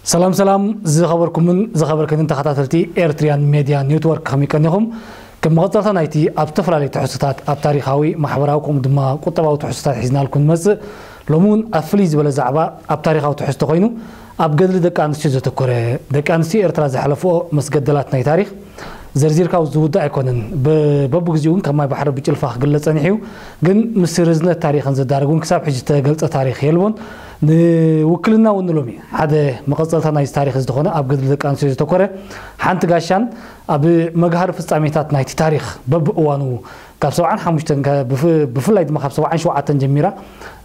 ሰላም ሰላም ዝኸበርኩምን ዝኸበርክንን ተኸታተልቲ ኤርትሪያን ሜድያ ኔትወርክ፣ ከመይ ቀኒኹም? ከም መቐጸልታ ናይቲ ኣብ ዝተፈላለዩ ትሕዝቶታት፣ ኣብ ታሪኻዊ፣ ማሕበራዊ ከምኡ ድማ ቁጠባዊ ትሕዝቶታት ሒዝናልኩም ንመጽእ። ሎሚ እውን ኣብ ፍልይ ዝበለ ዛዕባ ኣብ ታሪኻዊ ትሕዝቶ ኮይኑ ኣብ ገድሊ ደቂ ኣንስትዮ ዘተኮረ፣ ደቂ ኣንስትዮ ኤርትራ ዝሓለፍኦ መስገደላት ናይ ታሪኽ ዘርዚርካ ዝውዳእ ኣይኮነን። ብ-፣ በብግዚኡ እውን ከም ማይ ባሕሪ ብጭልፋ ክግለጽ ጸኒሑ እዩ። ግን ምስ ርዝነት ታሪኽን ዘዳርግ እውን ክሳብ ሕጂ ዝተገልጸ ታሪኽ የልቦን። ንውክልና እውን ንሎሚ ሓደ መቐጸልታ ናይዚ ታሪኽ ዝኾነ ኣብ ገድሊ ደቂ ኣንስትዮ ዝተኮረ ሓንቲ ጋሻን ኣብ መግሃሪ ፍጻሜታት ናይቲ ታሪኽ በብእዋኑ ካብ ሰብዓን ሓሙሽተን ከ-፣ ብፍ-፣ ብፍላይ ድማ ካብ ሰብዓን ሸውዓተን ጀሚራ፣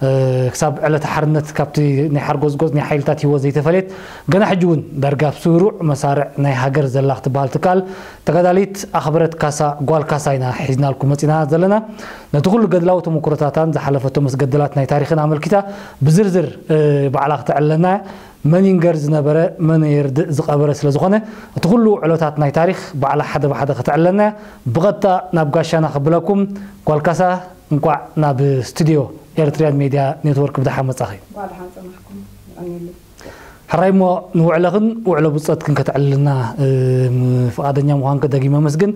እ፣ ክሳብ ዕለተ ሓርነት ካብቲ ናይ ሓርጎጽጎጽ ናይ ሓይልታት ህይወት ዘይተፈለየት፣ ገና ሕጂ እውን ዳርጋ ኣብ ስሩዕ መሳርዕ ናይ ሃገር ዘላ ክትበሃል ትከኣል ተጋዳሊት ኣኽብረት ካሳ፣ ጓል ካሳ ኢና ሒዝናልኩም መጺና ዘለና። ነቲ ኩሉ ገድላዊ ተመኩሮታታን ዝሓለፈቶ መስገደላት ናይ ታሪኽን ኣመልኪታ ብዝርዝር፣ እ፣ ባዕላ ክተዕልለና እያ። መን ይንገር ዝነበረ፣ መን የርድእ ዝቐበረ ስለ ዝኾነ፣ እቲ ኩሉ ዕሎታት ናይ ታሪኽ ባዕላ ሓደ ብሓደ ከተዕልለና እያ። ብቐጥታ ናብ ጋሻና ከብለኩም። ጓል ካሳ፣ እንቋዕ ናብ ስቱድዮ ኤርትሪያን ሜድያ ኔትወርክ ብደሓን መጻኺ። እንቋዕ ደሓን ጸናሕኩም። የቐንየለይ። ሕራይ እሞ ንውዕለኽን ውዕሎ ብጾትክን ከተዕልልና፣ እ፣ ፍቓደኛ ምዃንኪ ደጊመ ኣመስግን።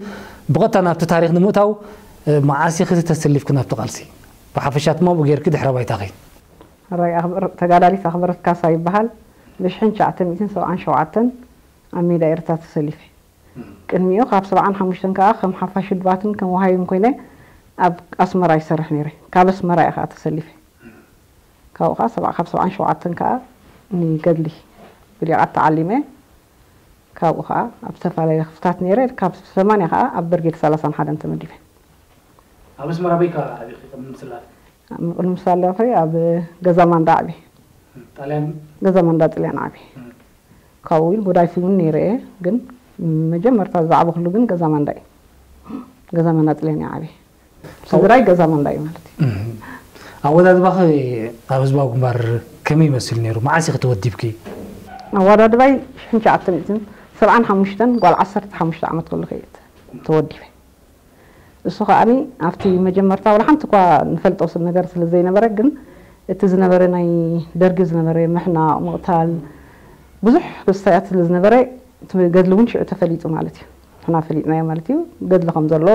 ብቐጥታ ናብቲ ታሪኽ ንምእታው፣ እ፣ መዓስ ኢኺ ተሰሊፍኪ ናብቲ ቃልሲ? ብሓፈሻ ድማ ብኡ ጌርኪ ድሕረ ባይታኺ። ሕራይ ኣኽብር-፣ ተጋዳሊት ኣኽብረት ካሳ ይበሃል። ብሽሕን ትሽዓተ ሚእትን ሰብዓን ሸውዓተን ኣብ ሜዳ ኤርትራ ተሰሊፈ። ቅድሚኡ ካብ ሰብዓን ሓሙሽተን ከኣ ከም ሓፋሽ ውድባትን ከም ወሃቢን ኮይነ ኣብ ኣስመራ ይሰርሕ ነይረ። ካብ ኣስመራ እየ ከኣ ተሰሊፈ። ካብኡ ከኣ ሰብዓ-፣ ካብ ሰብዓን ሸውዓተን ከኣ ንገድሊ ብሊቓት ተዓሊመ። ካብኡ ከኣ ኣብ ዝተፈላለየ ክፍታት ነይረ። ካብ ሰማንያ ከኣ ኣብ ብርጌድ ሰላሳን ሓደን ተመዲበ። ኣብ ኣስመራ ኣበይ ከባቢ ዓቢኺ ቅድሚ ምስላፍ? ቅድሚ ምስላፈይ ኣብ ገዛ ማንዳ ዓብየ። ጣልያን? ገዛ ማንዳ ጥልያን ዓብየ። እም። ካብኡ እውን ጎዳይፍ እውን ነይረ እየ፣ ግን መጀመርታ ዝዓበኹሉ ግን ገዛ ማንዳ እዩ። ገዛ ማንዳ ጥልያን እየ ዓብየ። ስድራይ ገዛ ማንዳ እዩ ማለት እዩ። እም። ኣወዳድባኺ ኣብ ህዝባዊ ግንባር ከመይ ይመስል ነይሩ? መዓስ ኢኺ ተወዲብኪ? ኣወዳድባይ ሽሕን ትሽዓተ ሚእትን ሰብዓን ሓሙሽተን ጓል ዓሰርተ ሓሙሽተ ዓመት ከለኹ እየ ተወዲበ። እሱ ከኣኒ ኣብቲ መጀመርታ ዋላ ሓንቲ እኳ ንፈልጦ ስ-፣ ነገር ስለ ዘይነበረ፣ ግን እቲ ዝነበረ ናይ ደርጊ ዝነበረ ምሕናቕ፣ ምቕታል፣ ብዙሕ ክስታያት ስለ ዝነበረ፣ እቲ ገድሊ እውን ሽዑ ተፈሊጡ ማለት እዩ። ንሕና ፈሊጥናዮ ማለት እዩ። ገድሊ ከም ዘሎ፣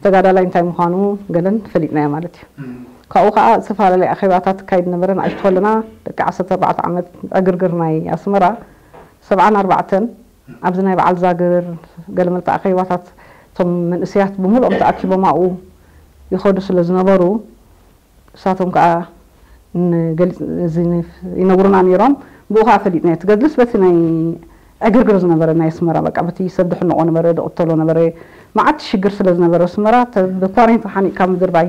ተጋዳላይ እንታይ ምዃኑ ገለን ፈሊጥናዮ ማለት እዩ። እም። ካብኡ ከኣ ዝተፈላለየ ኣኼባታት ክካይድ ነበረ። ንኣሽቱ ከለና ደቂ ዓሰርተ ኣርባዕተ ዓመት ዕግርግር ናይ ኣስመራ፣ ሰብዓን ኣርባዕተን ኣብዚ ናይ በዓል ዛግር ገለመልታ ኣኼባታት እቶም መንእሰያት ብምሉኦም ተኣኪቦም ኣብኡ ይኸዱ ስለ ዝነበሩ፣ እሳቶም ከኣ ንገሊጽ-፣ እዚ ን-፣ ይነግሩና ነይሮም። ብኡ ከኣ ፈሊጥናዮ። እቲ ገድልስ በቲ ናይ ዕግርግር ዝነበረ ናይ ኣስመራ፣ በቃ፣ በቲ ሰብ ድሕንቆ ነበረ፣ ድቕተሎ ነበረ፣ መዓት ሽግር ስለ ዝነበረ ኣስመራ፣ ተ-፣ ብኳሬንት ሓኒቕካ ምድርባይ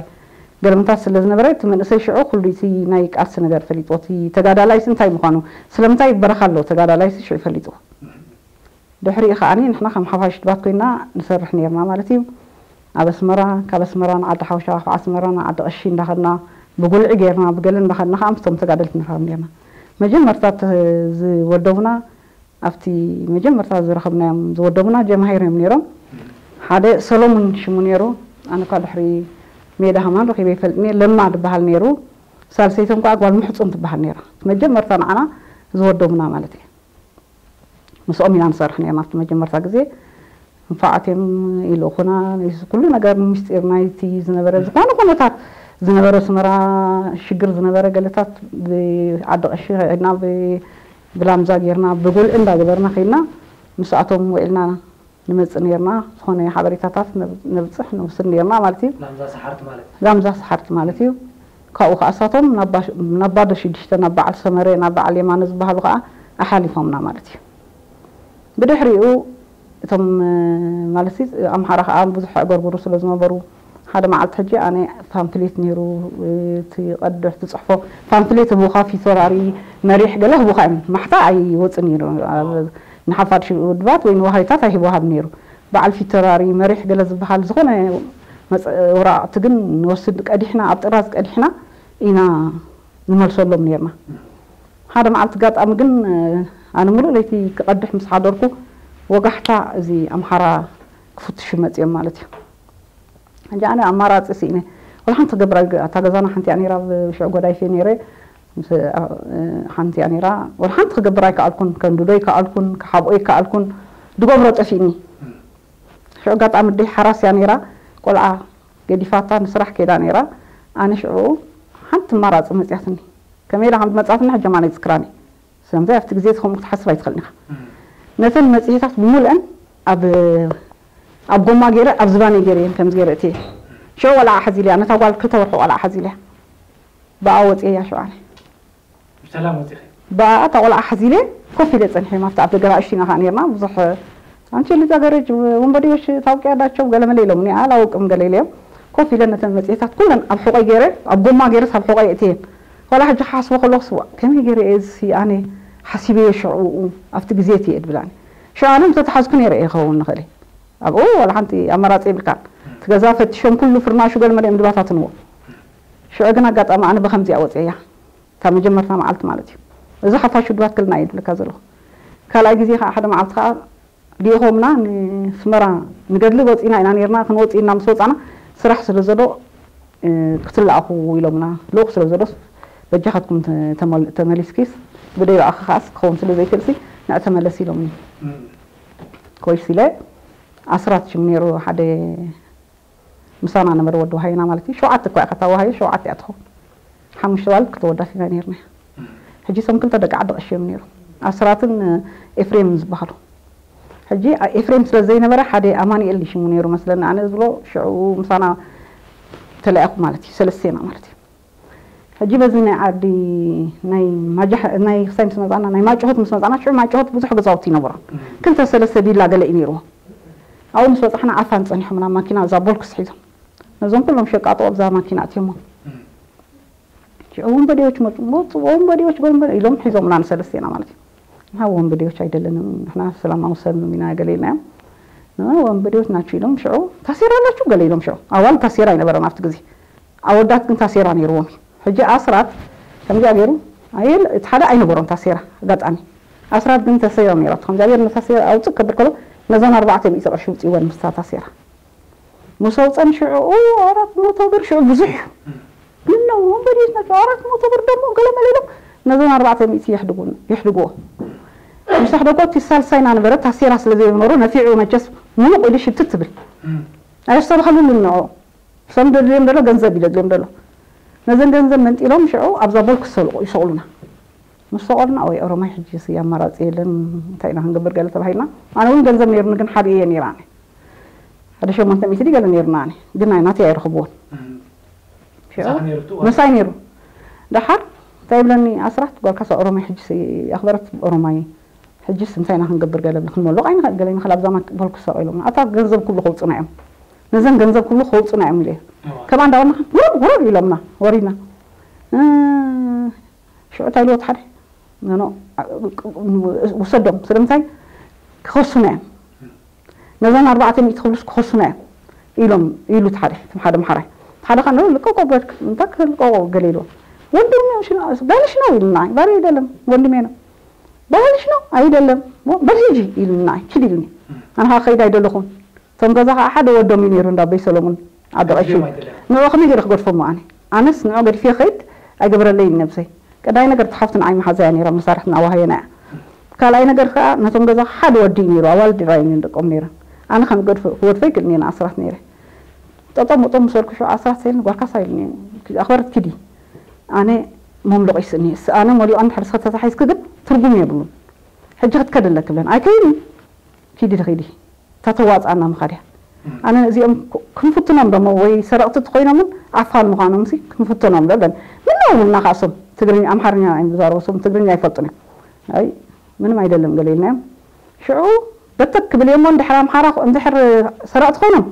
ገለመልታት ስለ ዝነበረ፣ እቲ መንእሰይ ሽዑ ኩሉ እቲ ናይ ቃልሲ ነገር ፈሊጥዎ፣ እቲ ተጋዳላይስ እንታይ ምዃኑ፣ ስለምንታይ በረኻ ኣሎ ተጋዳላይስ ሽዑ ፈሊጥዎ። ድሕሪኡ ከኣኒ ንሕና ከም ሓፋሽ ድባት ኮይና ንሰርሕ ነይርና ማለት እዩ። ኣብ ኣስመራ፣ ካብ ኣስመራ ንዓዲ ሓውሻ፣ ካብ ኣስመራ ንዓዲ ቀሺ እንዳኸድና፣ ብጉልዒ ጌርና፣ ብገለ እንዳኸድና ከኣ ምስቶም ተጋደልቲ ንራኸብ ነይርና። መጀመርታ ተ-፣ ዝወደቡና፣ ኣብቲ መጀመርታ ዝረኸብናዮም ዝወደቡና ጀምሃይር እዮም ነይሮም። ሓደ ሰሎሙን ሽሙ ነይሩ። ኣነ እኳ ድሕሪ ሜዳ ከማን ረኺበ ይፈልጥኒ እየ። ለማ ዝበሃል ነይሩ። ሳልሰይቶም ከኣ ጓል ምሕጹን ትበሃል ነይራ። መጀመርታ ንዓና ዝወደቡና ማለት እዩ። ምስኦም ኢና ንሰርሕ ነርና ኣብቲ መጀመርታ ግዜ። ንፋዓት እዮም ይልእኹና፣ ኩሉ ነገር ምስጢር ናይቲ ዝነበረ፣ ዝኾነ ኩነታት ዝነበረ፣ ኣስመራ ሽግር ዝነበረ ገለታት ብዓዲ ቀሺ ከይድና፣ ብ-፣ ብላምዛ ጌርና፣ ብጉልዒ እንዳገበርና ከይድና፣ ምስኣቶም ውዒልና ንመጽእ ነርና። ዝኾነ ሓበሬታታት ነብ-፣ ነብጽሕ፣ ንወስድ ነርና ማለት እዩ። ላምዛ ሰሓርቲ ማለት? ላምዛ ሰሓርቲ ማለት እዩ። ካብኡ ከኣ እሳቶም ናብ ባ-፣ ናብ ባዶ ሽዱሽተ፣ ናብ በዓል ሰመረ፣ ናብ በዓል የማነ ዝበሃሉ ከኣ ኣሓሊፎምና ማለት እዩ። ብድሕሪኡ እቶም፣ እ፣ ማለት ሲ-፣ ኣምሓራ ከኣ ብዙሕ ኣገርግሩ ስለ ዝነበሩ፣ ሓደ መዓልቲ ሕጂ ኣነ ፓምፍሌት ነይሩ፣ እ፣ እቲ ቀድሕ ትጽሕፎ ፓምፍሌት ህቡኻ፣ ፊቶራሪ፣ መሪሕ ገለ ህቡኻ እዮም። ማሕታ ኣይወጽን ነይሩ። ኣብ፣ ንሓፋሽ ውድባት ወይ ንዋሃይታት ኣይወሃብ ነይሩ። በዓል ፊቶራሪ፣ መሪሕ ገለ ዝበሃል ዝኾነ መጽ-፣ ወረቓቕቲ ግን ንወስድ፣ ቀዲሕና፣ ኣብ ጥራዝ ቀዲሕና ኢና ንመልሰሎም ነርና። ሓደ መዓልቲ ኣጋጣሚ ግን፣ ኣነ ምሉእ ለይቲ ክቐድሕ ምስ ሓደርኩ፣ ወጋሕታ እዚ ኣምሓራ ክፍትሹ መጺኦም ማለት እዩ። ሕጂ ኣነ ኣማራጺ ስኢነ። ወላ ሓንቲ ክገብር ኣይግ-፣ እታ ገዛና ሓንቲ እያ ነይራ፣ ኣብ ሽዑ ጎዳይፍ እየ ነይረ። ምስ ሓንቲ እያ ነይራ። ወላ ሓንቲ ክገብር ኣይከኣልኩን፣ ከንድዶ ኣይከኣልኩን፣ ክሓብኦ ኣይከኣልኩን። ድገብሮ ጠፊእኒ። ሽዑ ኣጋጣሚ ኣደይ ሓራስ እያ ነይራ። ቆልዓ ገዲፋታ ንስራሕ ከይዳ ነይራ። ኣነ ሽዑ ሓንቲ ኣማራፂ መፅያትኒ። ከመይ ኢላ ከም ዝመፃትኒ ሕጂ ማን ይዝክራኒ። ሰምታይ ኣብቲ ግዜ ከምኡ ክትሓስብ ኣይትኽእልን ኢኻ። ነተን መፅሄታት ብምሉአን ኣብ ኣብ ጎማ ገይረ ኣብ ዝባነይ ገይረ እየን ከምዚ ገይረ እትየ። ሽዑ ቆልዓ ሓዚለያ፣ ነታ ጓል ክልተ ወርሒ ቆልዓ ሓዚለያ። ብኣ ወፅየያ ሽዑ ኣነ። ብሰላም ወፂኺ። ብኣ እታ ቆልዓ ሓዚለ ኮፍ ኢለ ፀኒሐ። ኣብቲ ኣብ ደገ ናእሽቱ ኢና ከዓ ነርና። ብዙሕ አንቺ ልጃገረድ ወንበዴዎች ታውቂያላቸው ገለመለ ኢሎም፣ እኔ አላውቅም ገለ ኢለዮም። ኮፍ ኢለ ነተን መፅሄታት ኩለን ኣብ ሕቆይ ገይረ፣ ኣብ ጎማ ገይረስ ኣብ ሕቆይ እትየን። ዋላ ሕጂ ክሓስቦ ከለኹ ስዋ ከመይ ገይረ እየ እዚ ኣነ ሓሲበዮ ሽዑ ኣብቲ ግዜ እትየ ድብላኒ። ሽዑ ኣነ ምተተሓዝኩ ነይረ እየ ክኸውን ንኽእል እየ። ኣብኡ ዋላ ሓንቲ ኣማራፂ የብልካን። እቲ ገዛ ፈትሾም ኩሉ ፍርናሹ ገለመለ እዮም ድባታትንዎ። ሽዑ ግን ኣጋጣሚ ኣነ ብኸምዚኣ ወፅየያ። እታ መጀመርታ መዓልቲ ማለት እዩ። እዚ ሓፋሽ ውድባት ክልና እዩ ድብለካ ዘለኹ። ካልኣይ ግዜ ከዓ ሓደ መዓልቲ ከዓ ልኢኾምና ንስመራ ንገድሊ ወፂና ኢና ነርና። ክንወፅእ ኢልና ምስ ወፃና ስራሕ ስለ ዘሎ ክትለኣኹ ኢሎምና። ልኡኽ ስለ ዘሎስ በጃኻትኩም ተመሊስኪስ ብደይ ብኣኺ ከዓስ ክኸውን ስለ ዘይክእልሲ ንዕ ተመለስ ኢሎምኒ። ኮይስ ኢለ ኣስራት ሽም ነይሩ ሓደ ምሳና ነበረ ወዲ ወሃይና ማለት እዩ። ሸውዓተ እኳ እያ ከታ ወሃዮ ሸውዓተ እያ ትኸውን። ሓሙሽተ ዋልድ ክልተ ወዳት ኢና ነርና። ሕጂ እሶም ክልተ ደቂ ዓዲ ቀሺ እዮም ነይሩ። ኣስራትን ኤፍሬምን ዝበሃሉ። ሕጂ ኤፍሬም ስለ ዘይነበረ ሓደ ኣማኑኤል ሽሙ ነይሩ መስለኒ። ኣነ ዝብሎ ሽዑ ምሳና ተለያኹ ማለት እዩ። ሰለስቴና ማለት እዩ። ሕጂ በዚ ናይ ዓዲ ናይ ማጃሕ ናይ ክሳይ ምስ መጻና ናይ ማጭሆት ምስ መጻና ሽዑ ማጭሆት ብዙሕ ገዛውቲ ይነበሮም። ክልተ ሰለስተ ቢላ ገለ እዩ ነይርዎ። ኣብኡ ምስ በጻሕና ዓፋን ጸኒሖምና ማኪና እዛ ቦልክስ ሒዞም ነዞም ኩሎም ሸቃጦ ኣብዛ ማኪና ኣትዮሞም። ሽዑ ወንበዴዎች መጡ። መጡ ወንበዴዎች ወንበዴ ኢሎም ሒዞምና ንሰለስቴና ማለት እዩ። ንሓ ወንበዴዎች አይደለንም ንሕና ሰላማዊ ሰብ ኢና ገለ ኢልናዮም። ወንበዴዎች ናቸው ኢሎም ሽዑ ታሴራላችሁ ገለ ኢሎም ሽዑ ኣዋል ታሴራ ኣይነበረን ኣብቲ ግዜ ኣወዳት ግን ታሴራ ነይርዎም እዩ። ሕጂ ኣስራት ከምዚኣ ገይሩ ኣየል እቲ ሓደ ኣይነበሮም ታሴራ ኣጋጣሚ ኣስራት ግን ተሰይሮም ነይሮም ከምዚኣ ገይሩ ንታሴራ ኣውፅእ ከብል ከሎ ነዘን ኣርባዕተ ሚእቲ ቅርሺ ውፅእወን ምስታ ታሴራ ምስ ኣውፀን ሽዑ ኣራት መቶ ብር ሽዑ ብዙሕ እዩ ምነው ወንበዴዎች ናቸው ኣራት መቶ ብር ደግሞ ገለመለ ኢሎም ነዘን ኣርባዕተ ሚእቲ የሕድጉዎ ምስ ኣሕደጎ እቲ ሳልሳይና ነበረ ታሴራ ስለ ዘይነበሩ ነፊዑ መቸስ ሙሉቕ ኢሉ ሽትት ትብል ኣየስተብሃሉን ንዑ እሶም ደድልዮም ደሎ ገንዘብ እዩ ደድልዮም ደሎ ነዘን ገንዘብ መንጢሎም ሽዑ ኣብዛ ቦል ክሰልቑ ይሰቕሉና ምስ ሰቐሉና ወይ ኦሮማይ ሕጂ ሲ ኣማራፂ የለን እንታይ ኢና ክንገብር ገለ ተባሂልና ኣነ እውን ገንዘብ ነይሩኒ ግን ሓቢኤ ነይራ ሓደ ሸሞንተ ሚእቲ ገለ ነይሩና ኣነ ግን ናይ ናተይ ኣይረኽብዎን ምሳይ ነይሩ ደሓር እንታይ ይብለኒ ኣስራት ጓልካሳ ኦሮማይ ሕጂ ኣኽበረት ኦሮማይ ሕጂስ እንታይ ኢና ክንገብር ገለ ክንመልቕ ኣይንኽእል ገለ ንኽእል ኣብዛ ቦል ክሰቕ ኢሎም ኣታ ገንዘብ ክብሉ ከውፅና እዮም ነዘን ገንዘብ ክብሉ ከውፅና እዮም ኢለ ከምኣ እንዳበልና ውረድ ውረድ ኢሎምና ወሪድና ሽዑ እንታይ ኢልዎ ሓደ ኖ ውሰዶም ስለምንታይ ክኸሱና እዮም ነዘን ኣርባዕተ ሚእቲ ክብሉስ ክኸሱና እዮም ኢሎም ኢሉ ሓደ ሓደ መሓራይ ሓደ ከ ልቀቆ እንታይ ክልቀቆ ገለ ኢልዎ ወንድሜ ባልሽ ነው ኢሉና ባል አይደለም ወንድሜ ነው ባልሽ ነው አይደለም በል ሂጂ ኢሉና ኪድ ኢሉኒ ኣነ ከይድ ኣይደለኹን እቶም ገዛ ከዓ ሓደ ወዶም እዩ ነይሩ እንዳ ኣቦይ ሰሎሙን ዓዲ ቀሺ ንዑ ከመይ ገይረ ክገድፎ እሞ ኣነ ኣነስ ንዑ ገዲፈ ከይድ ኣይገበረለይን ነብሰይ ቀዳይ ነገር ተሓፍቱ ንዓይ መሓዛ እያ ነይራ መሳርሕትና ዋሃየና እያ ካልኣይ ነገር ከዓ ነቶም ገዛ ሓደ ወዲ እዩ ነይሩ ኣዋልድ ራይ ደቆም ነይረን ኣነ ከም ገድፎ ክወድፎ ይክእል ነና ኣስራት ነይረ ጠጠም ወጦም ምሰልኩ ሽዑ ኣስራት ሰይን ጓልካ ሳይል ኣኽበረት ኪዲ ኣነ መምልቕ ይስእኒ ኣነ መሊኦ እንድሕር ተታሒዝኪ ግን ትርጉም የብሉን ሕጂ ክትከደለክ ብለን ኣይከይን ኪዲ ትኺዲ እታ ተዋፅኣና ምኻድያ ኣነ እዚኦም ክንፍትኖም ደሞ ወይ ሰረቕቲ ትኾይኖምን ዓፋን ምዃኖም ሲ ክንፍትኖም ዶ ብለን ምነው ምና ካእሶም ትግርኛ ኣምሓርኛ እዮም ዝዛረቡ እሶም ትግርኛ ኣይፈልጡን እዮም ኣይ ምንም ኣይደለም ገለ ኢልናዮም ሽዑ በተክ ክብል እሞ እንድሕር ኣምሓራ እንድሕር ሰረቕቲ ኮይኖም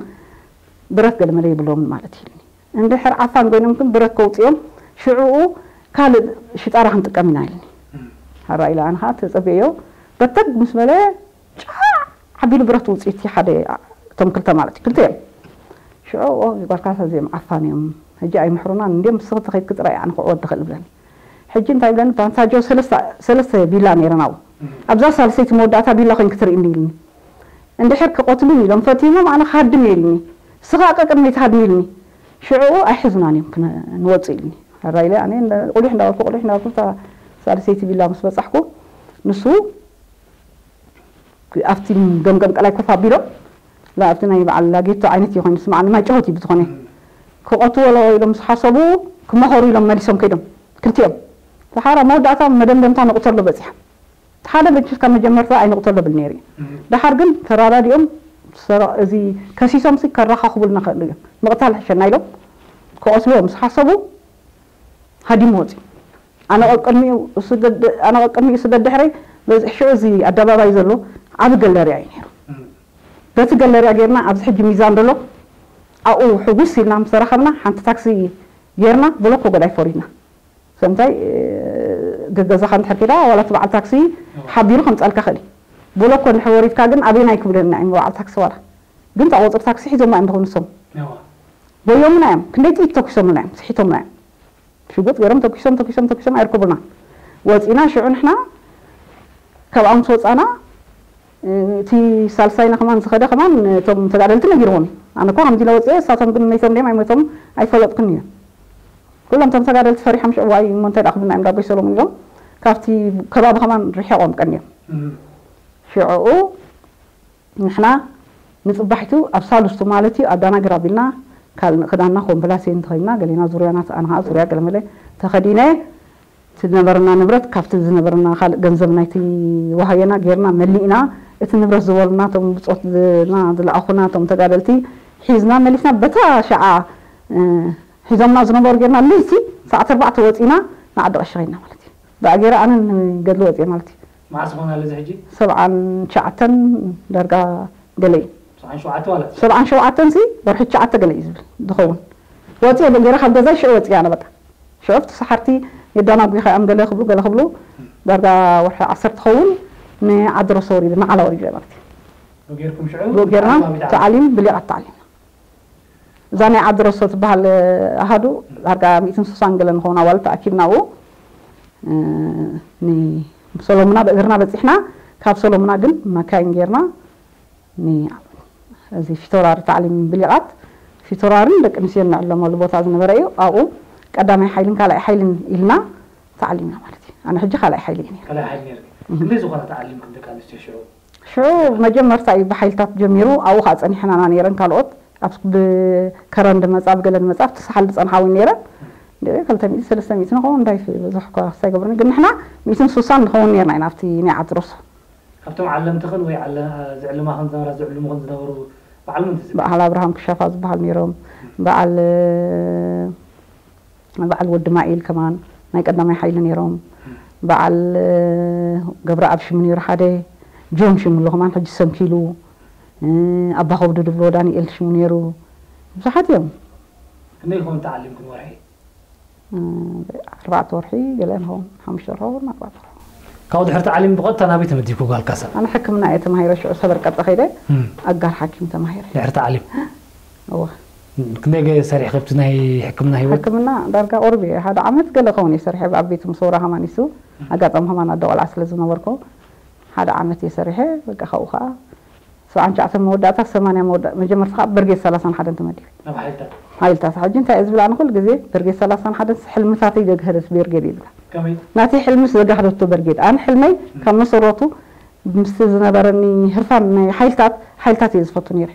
ብረት ገለመለ ይብሎምን ማለት ኢልኒ እንድሕር ዓፋን ኮይኖም ግን ብረት ከውፅኦም ሽዑኡ ካልእ ሽጣራ ክንጥቀም ኢና ኢልኒ ሓራ ኢለ ኣነ ከዓ ተፀበዮ በተግ ምስ በለ ጫዕ ኣቢሉ ብረት ውፅኢት ሓደ እቶም ክልተ ማለት እዩ ክልተ እዮም ሽዑ ጓልካ እዚኦም ዓፋን እዮም ሕጂ ኣይምሕሩናን እንዲም ንስኺ ተኸይድኪ ጥራይ ኣነ ክዕወት ድኽእል ብለኒ ሕጂ እንታይ ብለኒ ባንታጆ ሰለስተ ቢላ ነይረን ኣብኡ ኣብዛ ሳልሰይቲ መወዳእታ ቢላ ኮይንኪ ትርእኒ ኢልኒ እንድሕር ክቐትሉኒ ኢሎም ፈቲሞም ኣነ ክሃድም እየ ኢልኒ ንስኻ ቀቅድመይ ትሃድሚ ኢልኒ ሽዑኡ ኣይሕዙናን እዮም ንወፅእ ኢልኒ ራኢለ ኣነ እንዳ- ቁሊሕ እንዳበልኩ ቁሊሕ እንዳበልኩ እታ ሳልሰይቲ ቪላ ምስ በጻሕኩ ንሱ ኣብቲ ገምገም ቀላይ ኮፍ ኣቢሎም ላ ኣብቲ ናይ በዓል ላጌቶ ዓይነት እዩ ኮይኑ ስማዕ ንማይ ጨወት እዩ ብዝኾነ ክቐትዎ ኢሎም ምስ ሓሰቡ ክመኸሩ ኢሎም መሊሶም ከይዶም ክልቲኦም። ሰሓራ መወዳእታ መደምደምታ ንቕተሎ በጺሓ። ሓደ በጅስ ካብ መጀመርታ ኣይንቕተሎ ብል ነይሩ እዩ። ደሓር ግን ተራዳዲኦም ሰራ- እዚ ከሲሶም ሲ ከራኻኽቡልና ክእሉ እዮም። ምቕታል ሕሸና ኢሎም ክቐትልዎ ምስ ሓሰቡ ሃዲሙ ወፂኡ። ኣነ ቀቅድሚኡ እሱ ደድ- ኣነ ቀቅድሚኡ እሱ ደድሕረይ በዚ ሽዑ እዚ ኣደባባይ ዘሎ ዓቢ ገለርያ እዩ ነይሩ። በቲ ገለርያ ጌርና ኣብዚ ሕጂ ሚዛን ዘሎ ኣብኡ ሕጉስ ኢልና ምስ ተራኸብና ሓንቲ ታክሲ ጌርና ብሎኮ ገዳይ ፈሪድና። ሰምታይ ገገዛኻ እንድሕር ከይዳ ዋላ እቲ በዓል ታክሲ ሓቢሩ ከምፃልካ ኽእል እዩ። ብሎኮ እንድሕር ወሪድካ ግን ኣበይናይ ክብለና እዮም በዓል ታክሲ ዋላ ግን እታ ቁፅሪ ታክሲ ሒዞማ እዮም ዝኸውን ንሶም። ጎዮምና እዮም ክንደይ ጥይት ተኩሶምልና እዮም ስሒቶምና እዮም። ሽጉጥ ገይሮም ተኩሶም ተኩሶም ተኩሶም ኣይርከቡና። ወፂና ሽዑ ንሕና ካብኣ ምስ ወፃና እቲ ሳልሳይና ከማን ዝኸደ ከማን እቶም ተጋደልቲ ነጊርዎም። ኣነ እኮ ከምዚ ኢለ ወፅአ እሳቶም ግን መይቶም ድዮም ኣይመቶም ኣይፈለጥኩን እዩ። ኩሎም እቶም ተጋደልቲ ፈሪሖም ሽዑ ዋይ እሞ እንታይ ደኣ ክብልና እዮም ዳቦይ ሰሎሙን ኢሎም ካብቲ ከባቢ ከማን ርሒቖም ቀንዮም። ሽዕኡ ንሕና ንጽባሒቱ ኣብ ሳልስቱ ማለት እዩ ኣዳናግር ኣቢልና ካልእ ክዳንና ኮምብላሴን ተኸይድና ገሌና ዙርያና ኣነ ኸዓ ዙርያ ገለመለ ተኸዲነ እቲ ዝነበረና ንብረት ካብቲ ዝነበረና ካልእ ገንዘብ ናይቲ ዋሃየና ጌርና መሊእና እቲ ንብረት ዝበሉና እቶም ብጾትና ዝለኣኹና እቶም ተጋደልቲ ሒዝና መሊስና በታ ሸዓ ሒዞምና ዝነበሩ ጌርና ለይቲ ሰዓት ኣርባዕተ ወጺና ንዓዲ ቀሺ ኸይድና ማለት እዩ። ብኣገይረ ኣነ ንገድሊ ወጺኤ ማለት እዩ። መዓስ ኾን ኣሎ እዚ ሕጂ? ሰብዓን ትሽዓተን ዳርጋ ገለ እዩ። ሰብዓን ሸውዓተ ማለት እዩ። ሰብዓን ሸውዓተን ሲ ወርሒ ትሽዓተ ገለ እዩ ዝብል ዝኸውን። ወጺኤ ገይረ ካብ ገዛይ ሽዑ ወጺኤ ኣነ በቃ። ሽዑ ኣብቲ ሰሓርቲ የዳናጉ ኢኻ እዮም ገለ ክብሉ ገለ ክብሉ ዳርጋ ወርሒ ዓሰርተ ኸውን ንዓዲ ሮሶ ወሪደ ንዓላ ወሪደ ማለት እዩ። ጌርኩም ሽዑ ብኡ ጌርና ተዓሊም ኣብ ኢድ ዓዲ። ተዓሊም ብሊቓት ተዓሊምና። እዛ ናይ ዓዲ ረሶ ትበሃል ኣሃዱ ዳርጋ ሚእትን ስሳን ገለ ንኸውን ኣዋልድ ተኣኪብና ኣብኡ ንሰሎሙና ብእግርና በፂሕና ካብ ሰሎሙና ግን መካይን ጌርና እዚ ፊቶራሪ ታዕሊም ብሊቓት ፊቶራርን ደቂ ኣንስትዮን ንዕለመሉ ቦታ ዝነበረ እዩ ኣብኡ ቀዳማይ ሓይልን ካልኣይ ሓይልን ኢልና ተዓሊምና ማለት እዩ ኣነ ሕጂ ካልኣይ ሓይሊ እየ ነይረ ካልኣይ ሓይሊ ነይርኪ ክንደይ ዝኾና ተዓሊምክን ደቂ ኣንስትዮ ሽዑ ሽዑ መጀመርታ እዩ ብሓይልታት ጀሚሩ ኣብኡ ከዓ ፀኒሐናና ነይረን ካልኦት ኣብ ብከረን ድመፃ ብገለ ድመፃ ኣብቲ ሰሓል ዝፀንሓ እውን ነይረን ክልተ ሚእቲ ሰለስተ ሚእቲ ንኸውን እንዳይ ብዙሕ እኳ ክሳይ ገብርኒ ግን ንሕና ሚእትን ስሳን ንኸውን ነይርና ኢና ኣብቲ ናይ ዓዲ ሮሶ ካብቶም ዓለምትኽን ወይ ዓለ- ዝዕልማኽን ዝነበራ ዝዕልሙኽን ዝነበሩ በዓል ምንቲ ዝብል በዓል ኣብርሃም ክሻፋ ዝበሃል ነይሮም በዓል በዓል ወዲ ማኤል ከማን ናይ ቀዳማይ ሓይሊ ነይሮም በዓል ገብረኣብ ሽሙ ነይሩ ሓደ ጆን ሽሙ ኣሎ ከማን ሕጂ ሰንኪሉ ኣባ ከብዱ ድብሎ ዳንኤል ሽሙ ነይሩ ብዙሓት እዮም ክንደይ ይኸውን ተዓሊምክን ወርሒ ኣርባዕተ ወርሒ ገለ ንኸውን ሓሙሽተ ወርሒ ኸውን ኣርባዕተ ወርሒ ካብኡ ድሕሪ ተዓሊም ብቐጥታ ናበይ ተመዲብኩ ጓል ካሳ ኣነ ሕክምና እየ ተማሂረ ሽዑ ሰበር ቀጠ ከይደ ኣጋር ሓኪም ተማሂረ ድሕሪ ተዓሊም እወ ክንደይ ገ- ሰሪሕ ከብቲ ናይ ሕክምና ህይወት ሕክምና ዳርጋ ቁርብ እየ ሓደ ዓመት ገለ ከውን እየ ሰሪሐ ኣብ ቤት ምሰውራ ከማን ይሱ ኣጋጣሚ ከማን ኣደ ቆልዓ ስለ ዝነበርኩ ሓደ ዓመት እየ ሰሪሐ በቃ ካብኡ ከዓ ሰብዓን ትሽዓተን መወዳእታ ሰማንያ መወዳ መጀመርታ ከዓ ብርጌድ ሰላሳን ሓደን ተመዲበ ናብ ሓይልታት ሓይልታት ሕጂ እንታይ እየ ዝብል ኣነ ኩሉ ግዜ ብርጌድ ሰላሳን ሓደን ሕልምታተይ ዘግሀደት ብርጌድ እየ ዝብላ ከመይ ናተይ ሕልምስ ዘጋህደቶ ብርጌድ ኣነ ሕልመይ ካብ መሰረቱ ምስቲ ዝነበረኒ ህርፋን ናይ ሓይልታት ሓይልታት እየ ዝፈቱ ነይረ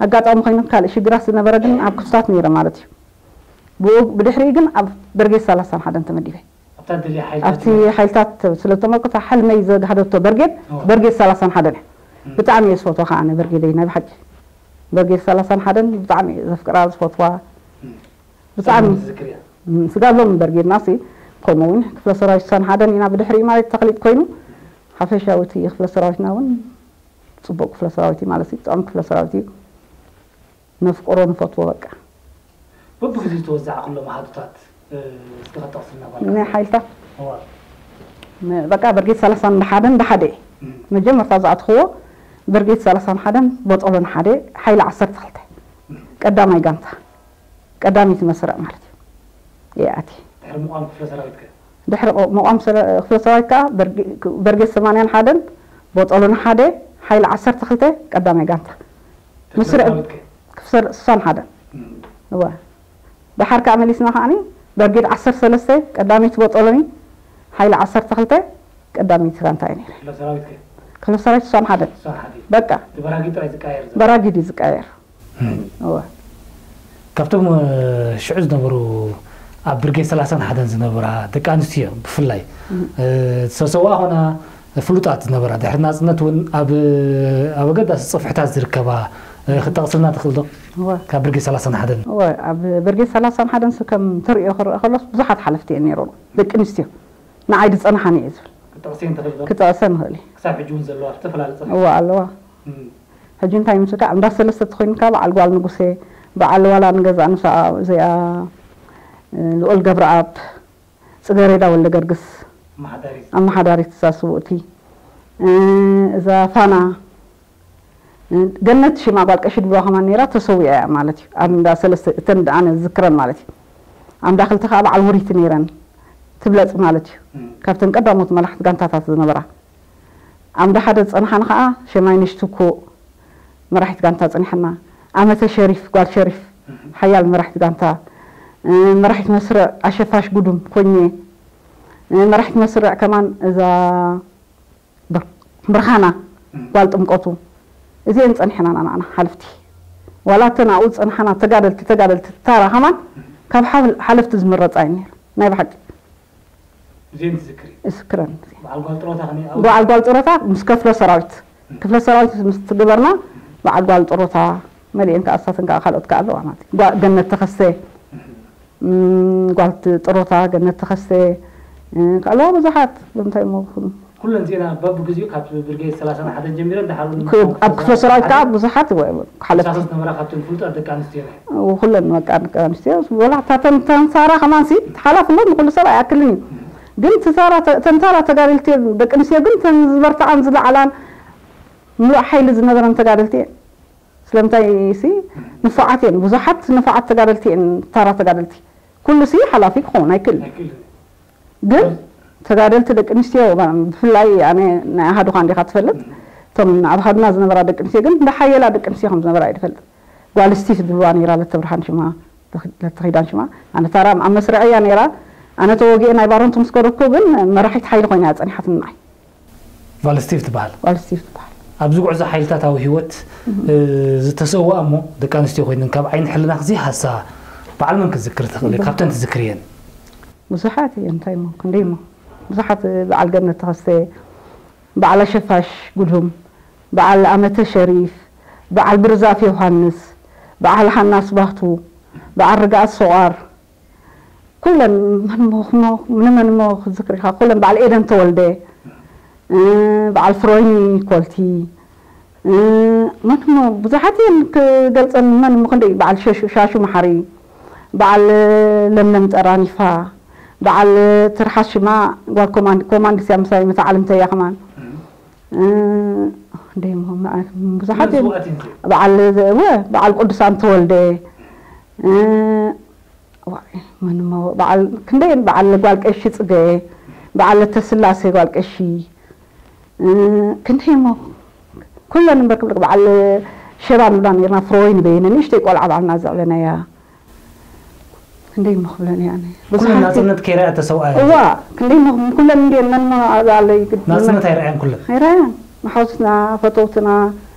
ኣጋጣሚ ኮይኑ ካልእ ሽግራት ዝነበረ ግን ኣብ ክፍታት ነይረ ማለት እዩ ብኡ ብድሕሪኡ ግን ኣብ ብርጌድ ሰላሳን ሓደን ተመዲበ ኣብታ ድልያ ሓይልታት ኣብቲ ሓይልታት ስለ ዝተመርኩ እታ ሕልመይ ዘጋህደቶ ብርጌድ ብርጌድ ሰላሳን ሓደን እያ ብጣዕሚ እየ ዝፈትዋ ከዓ ኣነ ብርጌደይ ናይ ብሓቂ ብርጌድ ሰላሳን ሓደን ብጣዕሚ እየ ዘፍቅራ ዝፈትዋ ብጣዕሚ ዝዝክር እያ ስጋብ ሎሚ በርጌድና ሲ ከምኡ እውን ክፍለ ሰራዊት ሳን ሓደን ኢና ብድሕሪኡ ማለት ተኽሊጥ ኮይኑ ሓፈሻዊ እቲ ክፍለ ሰራዊትና እውን ፅቡቅ ክፍለ ሰራዊት እዩ ማለት እዩ ጥዑም ክፍለ ሰራዊት እዩ ነፍቅሮ ንፈትዎ በቃ በብግዜ ዝተወዛዕክሎም ኣሃዱታት እስኪ ከጠቕስልና ጓል ናይ ሓይልታት እዋ በቃ በርጌድ ሰላሳን ሓደን ሓደ መጀመርታ ዝኣትኽዎ በርጌድ ሰላሳን ሓደን ቦጦሎን ሓደ ሓይሊ ዓሰርተ ክልተ ቀዳማይ ጋንታ ቀዳመይቲ መስርዕ ማለት እዩ ይኣቲ ድሕሪ ምቋም ክፍለ ሰራዊት ከ ድሕሪ ምቋም ክፍለ ሰራዊት ከዓ በርጌድ ሰማንያን ሓደን ቦጦሎን ሓደ ሓይሊ ዓሰርተ ክልተ ቀዳማይ ጋንታ መስርዕ ክፍለ ስሳን ሓደን እወ ደሓር ከዓ መሊስና ከዓኒ ብርጌድ ዓሰርተ ሰለስተ ቀዳመይቲ ቦጦሎኒ፣ ሓይሊ ዓሰርተ ክልተ ቀዳመይቲ ጋንታ እየ ነይረ። ክፍለ ሰራዊት ከ? ክፍለ ሰራዊት ስሳን ሓደ። ስሳን ሓደ። በቃ። እቲ በራጊድ ጥራይ ዝቀያየር ዘሎ? በራጊድ እዩ ዝቀያየር። እም። እወ። ካብቶም፣ እ፣ ሽዑ ዝነበሩ ኣብ ብርጌድ ሰላሳን ሓደን ዝነበራ ደቂ ኣንስትዮ ብፍላይ፣ እም። እ፣ ዝተሰውኣ ኾና ፍሉጣት ዝነበራ፣ ድሕሪ ናጽነት እውን ኣብ፣ ኣብ ኣገዳሲ ጽፍሕታት ዝርከባ፣ እ፣ ክትጠቕስልና ትኽእል ዶ? እወ። ካብ ብርጌድ ሰላሳን ሓደን። እወ፣ ኣብ ብርጌድ ሰላሳን ሓደን ስ-፣ ከም ተርእዮ ክረአ ከሎስ ብዙሓት ሓለፍቲ እየን ነይሮም። ደቂ ኣንስትዮ። ንዓይ ዝጸንሓኒ እየ ዝብል። ክትጠቕስየን ትኽእል ዶ? ክጠቕሰን እኽእል እየ። ክሳብ ሕጂ እውን ዘለዋ ኣብ ዝተፈላለዩ ጽፍሒ? እወ፣ ኣለዋ። እም። ሕጂ እንታይ ምስልካ፣ እንዳ ሰለስተ ተኾይንካ፣ በዓል ጓል ንጉሴ፣ በዓል ዋላ ንገዛ ንሳ እዚኣ፣ እ፣ ልኡል ገብረኣብ፣ ጽገሬዳ ወልደ ገርግስ፣ ኣመሓዳሪት። ኣመሓዳሪት እዛ ስውእቲ፣ እ፣ እዛ ፋና፣ እ፣ ገነት ሽማ ጓል ቀሺ ድብልዋ ከማን ነይራ፣ ተሰዊኣ እያ ማለት እዩ። ኣብ እንዳ ሰለስተ፣ እተን ኣነ ዝዝክረን ማለት እዩ። ኣብ እንዳ ክልተ ከኣ በዓል ውሪቲ ነይረን፣ ትብለጽ ማለት እዩ። እም። ካብተን ቀዳሞት መራሕቲ ጋንታታት ዝነበራ። ዓምዲ ሓደ ዝጸንሓና ኸኣ ሸማይነሽ ትኩእ መራሒት ጋንታ ጸኒሓና። ኣመተ ሸሪፍ፣ ጓል ሸሪፍ፣ ሓያል መራሒት ጋንታ። እ፣ መራሒት መስርዕ ኣሸፋሽ ጉዱም ኮኘ። እ፣ መራሒት መስርዕ ከማን እዛ ብር-፣ ብርሃና፣ ጓል ጥምቀቱ። እዚኤን ጸኒሕና ንዓና ሓለፍቲ። ዋላ እተን ኣብኡ ዝጸንሓና ተጋደልቲ፣ ተጋደልቲ ታራ ከማን ካብ ሓል-፣ ሓለፍቲ ዝምረጻ እየን ነይረን። ናይ ብሓቂ። እዚኤን ትዝክሪ? እዝክረን። በዓል ጓል ጥሮታ ከመይ? በዓል ጓል ጥሮታ ምስ ክፍለ ሰራዊት። ክፍለ ሰራዊት ምስ ትግበርና፣ በዓል ጓል ጥሮታ መሊኤን ከኣ፣ እሳተን ከኣ ካልኦት ከኣ ኣለዋ ማለት እዩ። ጓ-፣ ገነት ተኸስተ፣ እም፣ ጓል ት-፣ ጥሮታ ገነት ተኸስተ፣ እ፣ ከ ኣለዋ ብዙሓት። ብምንታይ እሞ ክም-? ኩለን እዚኤን በብግዜኡ ካብ ብርጌድ ሰላሳን ሓደን ጀሚረን ደሓር እውን ክ-፣ ኣብ ክፍለ ሰራዊት ከኣ ብዙሓት ወ-፣ ሓለፍቲ። ዝነበራ ካብተን ፍሉጣት ደቂ ኣንስትዮ እየን። ኩለን በቃ ደቂ ኣንስትዮ፣ ወላ እታ ተን-፣ ተንሳራ ከማንሲ፣ ሓላፍነት ንኹሉ ሰብ ኣይኣክልን እዩ። ግን ተሳራ-፣ ተ-፣ ተንሳራ ተጋደልቲ እየን። ደቂ ኣንስትዮ ግን ተን ዝበርትዓን ዝለዓላን ምሉእ ሓይሊ ዝነበረን ተጋደልቲ እየን። ስለምንታይ ሲ ንፉዓት እየን። ብዙሓት ንፉዓት ተጋደልቲ እየን፣ ታራ ተጋደልቲ። ኩሉ ሲ ሓላፊ ክኸውን ኣይክእልን። ኣይክእልን። ግን ተጋደልቲ ደቂ ኣንስትዮ፣ ብፍላይ ኣነ ናይ ኣሃዱኻ እንዲኻ ትፈልጥ። እቶም ኣብ ኣሃዱና ዝነበራ ደቂ ኣንስትዮ ግን እንዳ ሓየላ ደቂ ኣንስትዮ ከም ዝነበራ እየ ዝፈልጥ። ጓል ስቲፍ ዝብልዋ ነይራ፣ ለተብርሃን ሽማ፣ ለተኺዳን ሽማ። ኣነ ታራ ኣብ መስርዕ እያ ነይራ። ኣነ ተወጊኤ ናይ ባረንቱ ምስ ከደኩ ግን መራሒት ሓይሊ ኮይና እያ ጸኒሓትኒ ንዓይ። ጓል ስቲፍ ትበሃል። ጓል ስቲፍ ትበሃል። ኣብዚ ጉዕዞ ሓይልታታዊ ህይወት፣ እህ። እ፣ ዝተሰውኣ እሞ ደቂ ኣንስትዮ ኮይነን ካብ ዓይኒ ሕልናኺ ዘይሃሳ በዓል መን ክትዝክሪ ትኽእሊ? ብዙሓት። ካብተን ትዝክርየን? ብዙሓት እየን፣ እንታይ እሞ፣ ክንደይ እሞ። ብዙሓት፣ በዓል ገነት ተኸስተ፣ በዓል ኣሸፋሽ ጉድሁም፣ በዓል ኣመተ ሸሪፍ፣ በዓል ብርዛፍ ዮሃንስ፣ በዓል ሃና ስባህቱ፣ በዓል ርግኣት ሰቋር፣ ኩለን መን እሞ፣ እሞ፣ ንመን እሞ ክትዝክር ኢኻ? ኩለን በዓል ኤደን ተወልደ፣ እ፣ በዓል ፍሮይኒ ኮልቲ፣ እ፣ መን እሞ ብዙሓት እየን ክገልጸን፣ መን እሞ ክንደይ፣ በዓል ሸሹ-፣ ሻሹ መሓሪ፣ በዓል ለምለም ጸራኒፋ፣ በዓል ትርሓስ ሽማ ጓል ኮማንድ-፣ ኮማንዲስ እያ ምሳይ መተዓልምተይ እያ ከማን። እ፣ ክንደይ እሞ፣ ብዙሓት እየን። መስዋእቲ እንጂ። በዓል ዘ-፣ እወ፣ በዓል ቅዱሳን ተወልደ፣ እ፣ ዋይ፣ መን እሞ በዓል ክንደይ በዓል ጓል ቀሺ ጽገ፣ በዓል ለተስላሴ ጓል ቀሺ፣ እ፣ ክንደይ እሞ ኩለን እምበር ክብለካ በዓል ሸባ ንብላ ነርና ፍሮይን በየነ ንእሽተይ ቆልዓ በዓልና ዘዕበናያ። ክንደይ እሞ ክብለን እየ ኣነ። ኩለን ብዙሓት ናጽነት ከይረኣያ ተሰውኣ እየን። እዋ፣ ክንደይ እሞ ኩለን እንድየን መን እሞ ኣለይ ግድ ናጽነት ኣይረኣያን ኩለን። ኣይረኣያን። መሓውስትና፣ ፈተውትና፣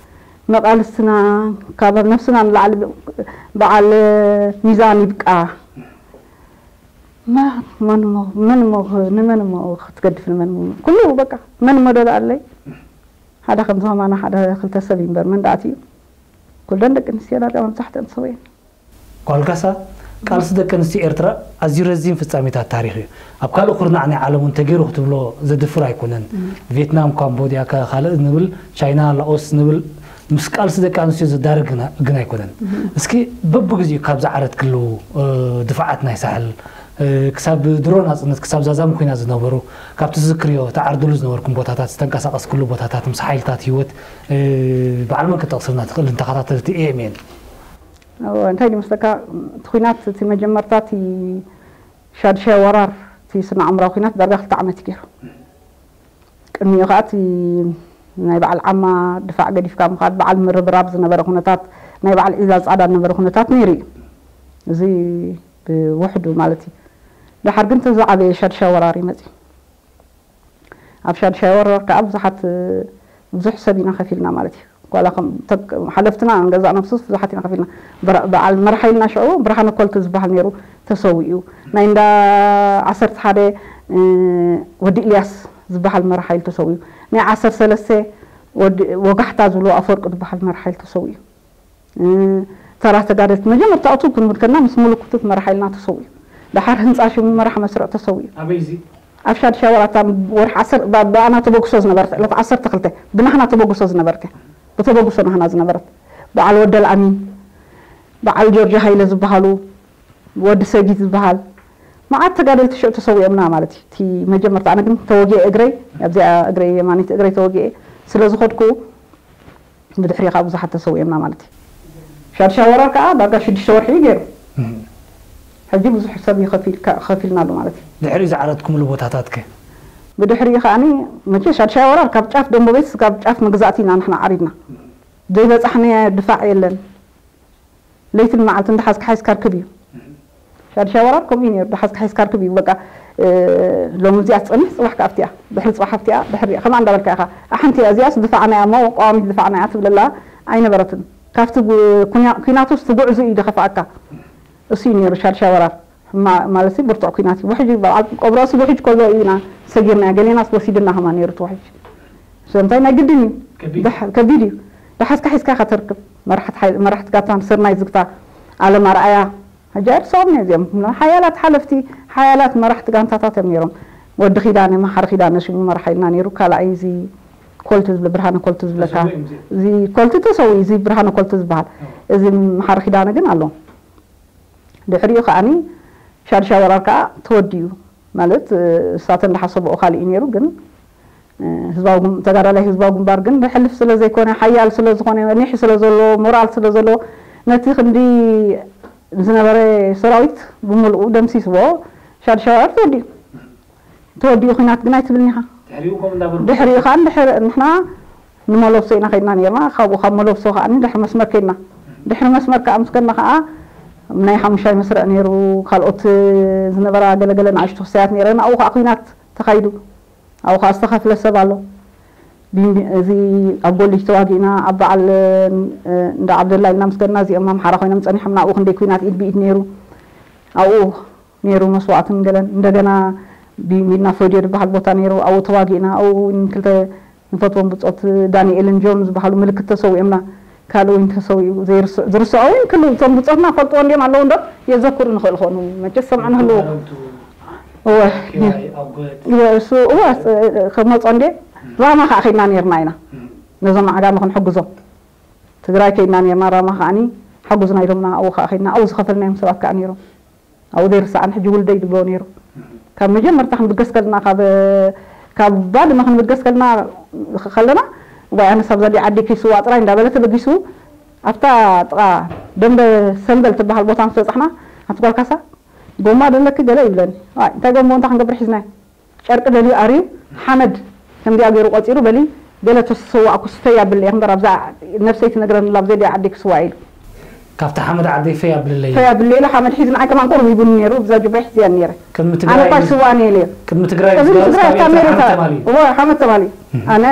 መቓልስትና ካብ ነብስና ንላዕሊ በዓል ሚዛን ይብቃ። ማ-፣ መን እሞ፣ መን እሞ፣ ንመን እሞ ክትገድፍ ንመን እሞ? ኩሉ በቃ መን እሞ ደኣ ኣለይ? ሓደ ከም ዝኸማና ሓደ ክልተ ሰብ ይንበር መን ደኣ ኣትዩ? ኩለን ደቂ ኣንስትዮ ዳርጋ መብዛሕትአን ተሰዊኤን። ጓል ካሳ፣ ቃልሲ ደቂ ኣንስትዮ ኤርትራ ኣዝዩ ረዚን ፍጻሜታት ታሪኽ እዩ። ኣብ ካልእ ኩርናዕ ናይ ዓለም እውን ተገይሩ ክትብሎ ዘድፍር ኣይኮነን። እም። ቪየትናም፣ ካምቦድያ፣ ከ-፣ ካልእ ንብል፣ ቻይና፣ ላኦስ ንብል፣ ምስ ቃልሲ ደቂ ኣንስትዮ ዘዳርግ ግና-፣ ግን ኣይኮነን። እም። እስኪ በብግዜኡ ካብ ዝዓረትክሉ፣ እ፣ ድፋዓት ናይ ሳሕል፣ እ፣ ክሳብ ድሮ ናጽነት፣ ክሳብ ዛዛሚ ኩናት ዝነበሩ፣ ካብ ትዝክርዮ፣ ትዓርድሉ ዝነበርኩም ቦታታት፣ ዝተንቀሳቐስክሉ ቦታታት፣ ምስ ሓይልታት ህይወት፣ እ፣ በዓል መን ክጠቕስልና ትኽእል? ንተኸታተልቲ ኤ ኤም ኤን። እወ፣ እንታይ ድዩ መስለካ፣ እቲ ኲናት፣ እቲ መጀመርታ፣ እቲ ሻድሻይ ወራር፣ እቲ ስነ ኣእምራዊ ኲናት ዳርጋ ክልተ ዓመት እዩ ገይሩ። ቅድሚኡ ኸዓ እቲ ናይ በዓል ዓማ ድፋዕ ገዲፍካ ምኻድ፣ በዓል ምርብራብ ዝነበረ ኩነታት፣ ናይ በዓል ዒዛ ጻዕዳ ዝነበረ ኩነታት ነይሩ እዩ። እዚ ብውሕዱ ማለት እዩ። ድሓር ግን እቲ ዝዓበየ ሻድሻይ ወራር እዩ መፅዩ። ኣብ ሻድሻይ ወራር ከዓ ብዙሓት ብዙሕ ሰብ ኢና ከፊልና ማለት እዩ። ኳላ ሓለፍትና ገዛእ ነፍሱስ ብዙሓት ኢና ከፊልና። በዓል መርሓይልና ሽዑ ብርሃነ ኮልቲ ዝበሃል ነይሩ፣ ተሰዊኡ። ናይ እንዳ ዓሰርተ ሓደ ወዲ ኢልያስ ዝበሃል መርሓይል ተሰዊኡ። ናይ ዓሰርተ ሰለስተ ወጋሕታ ዝብሎ ኣፈወርቂ ዝበሃል መርሓይል ተሰዊኡ። ተራ ተጋደልቲ መጀመርታ እቱ ክንብል ከና ምስ ምልክቱ መርሓይልና ተሰዊኡ። ደሓር ህንፃ ሽሙ መራሕ መስርዕ ተሰዊኡ። ኣበይ እዚ? ኣብ ሻድሻይ ወራታ ወርሒ ዓሰርተ ብኣና ተበግሶ ዝነበረት ዕለት ዓሰርተ ክልተ ብናህና ተበግሶ ዝነበረት እያ። ብተበግሶ ናህና ዝነበረት በዓል ወደል ኣሚን፣ በዓል ጆርጆ ሃይለ ዝበሃሉ፣ ወዲ ሰጊት ዝበሃል መዓት ተጋደልቲ ሽዑ ተሰዊኦምና ማለት እዩ። እቲ መጀመርታ ኣነ ግን ተወጊኤ እግረይ ኣብዚኣ እግረይ የማኒት እግረይ ተወጊኤ ስለ ዝኸድኩ ብድሕሪ ከዓ ብዙሓት ተሰዊኦምና ማለት እዩ። ሻድሻይ ወራር ከዓ ዳርጋ ሽዱሽተ ወርሒ እዩ ገይሩ። ሕጂ ብዙሕ ሰብ እዩ ከፊልናሉ ማለት እዩ። ድሕሪ ዝዓረድኩምሉ ቦታታት ከ? ብድሕሪኡ ከዓኒ መቸ ሻድሻይ ወራር ካብ ጫፍ ደንቦቤት ካብ ጫፍ መግዛእቲ ኢና ንሕና ዓሪድና። ዘይበፃሕናዮ ድፋዕ የለን። ለይትን መዓልትን ደሓዝካ ሓይዝካ ርክብ እዩ። ሻድሻይ ወራር ከምኡ እዩ ነይሩ። ደሓዝካ ሓይዝካ ርክብ እዩ። በቃ ሎሚ እዚኣ ትፀንሕ ፅባሕ ከኣ ኣብቲኣ ድሕሪ ፅባሕ ኣብቲኣ ድሕሪ ከምኣ እንዳበልካ ኢኻ። ኣሕንቲ እያ እዚኣስ ድፋዕና እያ እሞ ቀዋሚት ድፋዕና እያ ትብለላ ኣይነበረትን። ካብቲ ኩናቱስ ትጉዕዙ እዩ ድኸፍኣካ። እሱ እዩ ነይሩ ሻድሻይ ወራር። ማለት ብርቱዕ ኩናት እዩ። ውሕጅ በዓል ቆብሮሲ ውሕጅ ከሎ እዩ ኢና ሰጊርና ገሌናስ ወሲድና ከማ ነይሩ እቲ ውሕጅ። ስለምንታይ ናይ ግድን እዩ። ከቢድ እዩ። ደሓዝካ ሒዝካ ኢኻ ተርክብ። መራሕቲ ጋንታ ስርናይ ዝግታ፣ ኣለም ኣርኣያ፣ ሕጂ ኣይርስዖም እየ እዚኦም። ሓያላት ሓለፍቲ፣ ሓያላት መራሕቲ ጋንታታት እዮም ነይሮም። ወዲ ኪዳነ፣ መሓሪ ኪዳነ ሽሙ መራሓ ኢልና ነይሩ። ካልኣይ እዚ ኮልቲ ዝብል፣ ብርሃነ ኮልቲ ዝብለካ። እዚ ኮልቲ ተሰዊኡ፣ እዚ ብርሃነ ኮልቲ ዝበሃል። እዚ መሓሪ ኪዳነ ግን ኣሎ። ድሕሪኡ ከዓኒ ሻድሻይ ወራር ከዓ ተወዲኡ። ማለት እሳተ እንዳሓሰብኦ ካልእ እዩ ነይሩ ግን ህዝባዊ ተጋዳላይ ህዝባዊ ግንባር ግን ዘሕልፍ ስለ ዘይኮነ ሓያል ስለ ዝኾነ ኒሕ ስለ ዘለዎ ሞራል ስለ ዘለዎ ነቲ ክንዲ ዝነበረ ሰራዊት ብምልኡ ደምሲስዎ። ሻድሻይ ወራር ተወዲኡ። ተወዲኡ ኩናት ግን ኣይትብልኒ ኢኻ። ድሕሪኡ ከም እንዳበልኩ ድሕሪኡ ከዓ ንድሕር ንሕና ንመለብሶ ኢና ከይድና ነርና። ካብኡ ካብ መለብሶ ከዓ ድሕሪ መስመር ከይድና። ድሕሪ መስመር ከዓ ምስ ከድና ከዓ ናይ ሓሙሻይ መስርዕ ነይሩ። ካልኦት ዝነበራ ገለገለ ንኣሽቱ ክሳያት ነይረን። ኣብኡ ከዓ ኩናት ተኻይዱ። ኣብኡ ከዓ ዝተኸፍለ ሰብ ኣሎ። እዚ ኣብ ጎሊጅ ተዋጊእና ኣብ በዓል እንዳ ዓብደላ ኢልና ምስ ከድና እዚኦም ኣምሓራ ኮይኖም ፀኒሖም ናብኡ ክንደይ ኩናት ኢድ ብኢድ ነይሩ። ኣብኡ ነይሩ መስዋእትን ገለን እንደገና ቢሚድና ፎድዮ ዝበሃል ቦታ ነይሩ ኣብኡ ተዋጊእና ኣብኡ እውን ክልተ ንፈትዎም ብፆት ዳንኤልን ጆን ዝበሃሉ ምልክት ተሰዊኦምና ካልእ እውን ተሰዊኡ ዝርስዖ እውን ክልው እቶም ብፆትና ፈልጥዎ እንዲም ኣለዉ እንዶ የዘክሩ ንኽእል ኾኑ መቸ ሰምዑ ንህልዉ እወ እሱ እወ ክመፆ እንዴ ራማ ከዓ ከይድና ነርና ኢና ነዞም ዓጋመ ክንሕግዞም ትግራይ ከይድና ነርና ራማ ከዓኒ ሓጉዝና ኢሎምና ኣብኡ ከዓ ከይድና ኣብኡ ዝኸፈልናዮም ሰባት ከዓ ነይሮም ኣብኡ ዘይርሳዕን ሕጂ ውልደይ ዝብሎ ነይሩ ካብ መጀመርታ ክንብገስ ከልና ካብ ካብ ባድመ ክንብገስ ከልና ከለና ዋይ ኣነስ ኣብዛ ዲ ዓዲ ከይስዋ ጥራይ እንዳበለ ተበጊሱ ኣብታ ጥቃ ደንበ ሰንበል ትበሃል ቦታ ምስ በፃሕና ኣቲ ጓል ካሳ ጎማ ደለኪ ገለ ይብለኒ ዋይ እንታይ ጎማ እንታይ ክንገብር ሒዝናዮ ጨርቂ ደልዩ ኣርዩ ሓመድ ከምዚኣ ገይሩ ቆፂሩ በሊ ገለ ተሰዋእኩ ስፈይ ኣብለ እምበር ኣብዛ ነብሰይ ትነግረንላ ኣብዘይ ዲኣ ዓዲ ክስዋ ኢሉ ካብቲ ሓመድ ዓደይ ፈይ ኣብልለይ ፈይ ኣብለ ኢሉ ሓመድ ሒዙ ንዓይ ከማን ቁሩብ ሂቡኒ ነይሩ ብዛ ጁባይ ሒዝያ ነይረ ቅድሚ ኣነ ትግራይ እኳ ዝጋር- ስዋኒ ኢለ ይስዋኒ ቅድሚ ትግራይ ቅድሚ ዝጋር ትግራይ ካብ ካብ መሬት መሬት ኣምፃ- ተባልዩ እወ ሓመድ ተባልዩ ኣነ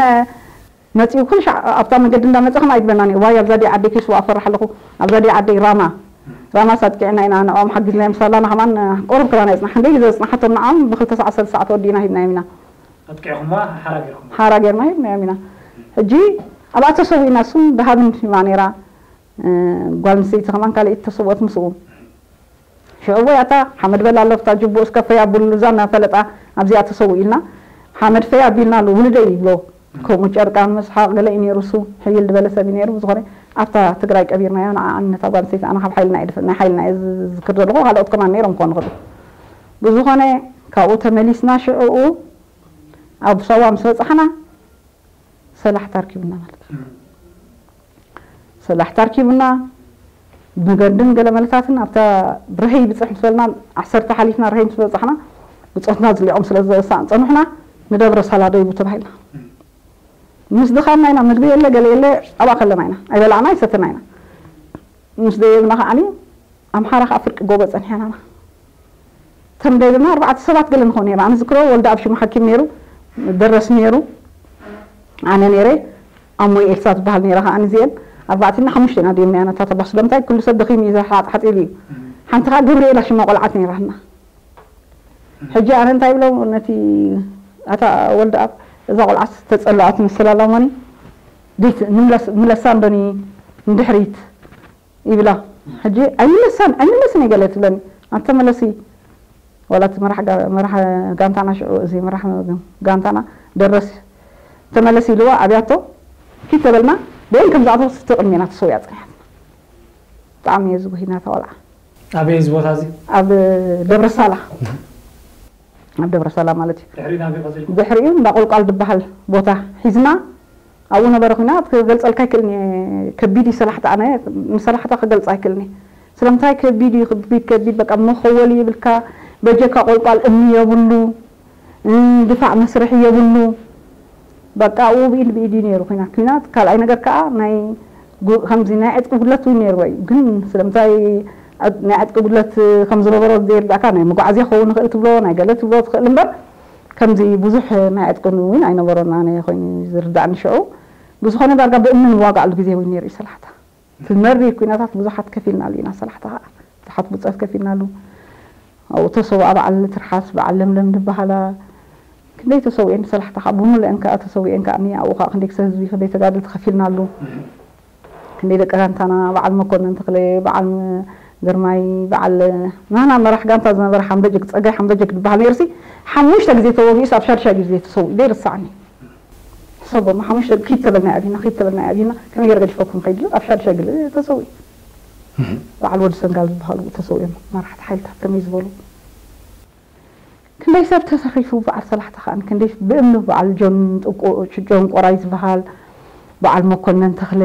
መፂኡ ኩሉ ሻዕ ኣብታ መንገዲ እንዳመፀ ከም ኣይብለና ኒ ዋይ ኣብዛ ዲ ዓደይ ከይስዋ ኣፈርሕ ኣለኹ ኣብዛ ዲ ዓደይ ራማ ራማ ሳጥቂዕና ኢና ንዕኦም ሓጊዝናዮም ሳላና ከማን ቁሩብ ክራና ይፅናሕ ክንደይ ግዜ ዝፅናሓቶም ንዓኦም ብክልተ ሰዓት ሰለስተ ሰዓት ወዲእና ሂብናዮም ኢና ኣጥቂዕኹማ ሓራ ገርኩም ሓራ ጌርና ሂብናዮም ኢና ሕጂ ኣብኣ ተሰዊእና እሱን ደሃብን ሂባ ነይራ ጓል ኣንስተይቲ ከማን ካልኣይቲ ተሰወት ምስኡ ሽዑ ወይ ኣታ ሓመድ በል ኣሎ ፍታ ጅቡኡ እስከ ፈይ ኣብሉ እዛ እናፈለጣ ኣብዚኣ ተሰው ኢልና ሓመድ ፈይ ኣቢልናሉ ውልደይ ይብሎ ከምኡ ጨርቃ ምስሓቕ ገለ እዩ ነይሩ እሱ ሕይል ዝበለ ሰብ እዩ ነይሩ ብዝኾነ ኣብታ ትግራይ ቀቢርናዮ ንዓኣን ነታ ጓል ኣንስተይቲ ኣነ ካብ ሓይልና እየ ድፍ- ናይ ሓይልና እየ ዝዝክር ዘለኹ ካልኦት ከማን ነይሮም ክኾኑ ይኽእሉ ብዝኾነ ካብኡ ተመሊስና ሽዕኡ ኣብ ሳዋ ምስ በፃሕና ሰላሕታ ኣርኪቡና ማለት እዩ። ሰላሕታ ኣርኪቡና ብገንድን ገለ መለታትን ኣብታ ርሀይ ብፅሕ ምስ በልና ዓሰርተ ሓሊፍና ርሀይ ምስ በፃሕና ብፆትና ዝሊዖም ስለ ዝፀንሑና ንደብረ ሳላ ደይቡ ተባሂልና ምስ ድኻምና ኢና ምግቢ የለ ገለ የለ ኣብኣ ከለና ኢና ኣይበላዕና ኣይሰተና ኢና ምስ ደየብና ከዓኒ ኣምሓራ ከዓ ፍርቂ ጎቦ ፀኒሓናና ከም ደይብና ኣርባዕተ ሰባት ገለ ንኾን ነይርና። ኣነ ዝክሮ ወልደ ኣብ ሽሙ ሓኪም ነይሩ፣ ደረስ ነይሩ፣ ኣነ ነይረ፣ ኣሞይ ኤልሳ ትበሃል ነይራ። ከኣ እዚአን ኣርባዕተና ሓሙሽተና ድዮም ነያና እታ ተባስ። ስለምንታይ ኩሉ ሰብ ደኺሙ እዩ፣ ሓጥ ሓጢሉ እዩ። ሓንቲ ከኣ ገብርኤላ ሽማ ቆልዓት ነይራና። ሕጂ ኣነ እንታይ ብሎም ነቲ ኣታ ወልደ ኣብ እዛ ቆልዓስ ተጸላኣት ምስላ ላማኒ ቤት ንምለስ ምለሳ እንደኒ እንድሕሪት ይብላ። ሕጂ ኣይምለሳን ኣይምለስን እየ ገለ ትብለኒ። ኣንተ መለሲ ዋላ እቲ መራሕ ጋ- መራሕ ጋንታና ሽዑ እዚ መራሕ ጋንታና ደረስ ተመለስ ኢልዋ ኣብያቶ ፊት ተበልና በይን ከም ዝኣተወ ስፍቲ ቅድሜና ተሰዊያ ጸኒሓትና። ብጣዕሚ እየ ዝጉሂና ተዋልዓ። ኣበይ እዚ ቦታ እዚ? ኣብ ደብረ ሳላ ኣብ ደብረ ሳላ ማለት እዩ። ድሕሪ ናበይ ቀጺልኩም? ድሕሪኡ እንዳ ቆልቋል ዝበሃል ቦታ ሒዝና ኣብኡ ነበረ ኩናት ክገልጸልካ ኣይክእልን እየ። ከቢድ እዩ ሰላሕታ። ኣነ ንሰላሕታ ክገልጽ ኣይክእልን እየ። ስለምንታይ ከቢድ እዩ፣ ከቢድ ከቢድ በቃ መኸወሊ ይብልካ፣ በጀካ ቆልቋል እምኒ የብሉ፣ ድፋዕ መስርሒ የብሉ። በቃ ኣብኡ ብኢድ ብኢድ እዩ ነይሩ ኩናት። ኩናት ካልኣይ ነገር ከዓ ናይ ጉ- ከምዚ ናይ ዕጥቂ ጉድለት እውን ነይርዎ እዩ። ግን ስለምንታይ ዕጥ- ናይ ዕጥቂ ጉድለት ከም ዝነበሮ ዘይርዳእካ ናይ መጓዓዝያ ክኸውን ይኽእል ትብሎ ናይ ገለ ትብሎ ትኽእል እምበር ከምዚ ብዙሕ ናይ ዕጥቂ እውን ኣይነበሮን። ኣነ ኮይኑ ዝርዳእኒ ሽዑ ብዝኾነ ዳርጋ ብእምኒ ንዋጋኣሉ ግዜ እውን ነይሩ እዩ ሰላሕታ። እቲ መሪር ኩናታት ብዙሓት ከፊልናሉ ኢና ሰላሕታ ከዓ ብዙሓት ብፀት ከፊልናሉ። ኣብኡ ተሰውኣ በዓል ትርሓስ በዓል ለምለም ዝበሃላ ክንደይ ተሰዊኤን ሰላሕታ ከዓ ብምሉአን ከዓ ተሰዊኤን ከዓ ኣብኡ ከዓ ክንደይ ክሰ ህዝቢ ክንደይ ተጋድል ተኸፊልናሉ። ክንደይ ደቂ ጋንታና በዓል መኮነን ተኽለ በዓል ግርማይ በዓል ናና መራሕ ጋንታ ዝነበረ ሓምበጀክ ፀጋይ ሓምበጀክ ዝበሃል ነይርሲ ሓሙሽተ ግዜ ተወጊኡስ ኣብ ሻድሻይ ግዜ ተሰዊኡ ዘይርሳዕኒ። ሕሰቦም ሓሙሽተ ኪድ ተበልና ኣብና ኪድ ተበልና ኣብና ከመይ ገይረ ገዲፈኩም ከይድ ኣብ ሻድሻይ ግዜ ተሰዊኡ። በዓል ወዲ ሰንጋል ዝበሃሉ ተሰዊኦም መራሕቲ ሓይልታት ከመይ ዝበሉ ክንደይ ሰብ ተሰኺፉ በዓል ሰላሕታ ከኣ ክንደይ ብእምኑ በዓል ጆን ጥቁ ጆን ቆራይ ዝበሃል በዓል መኮነን ተኽለ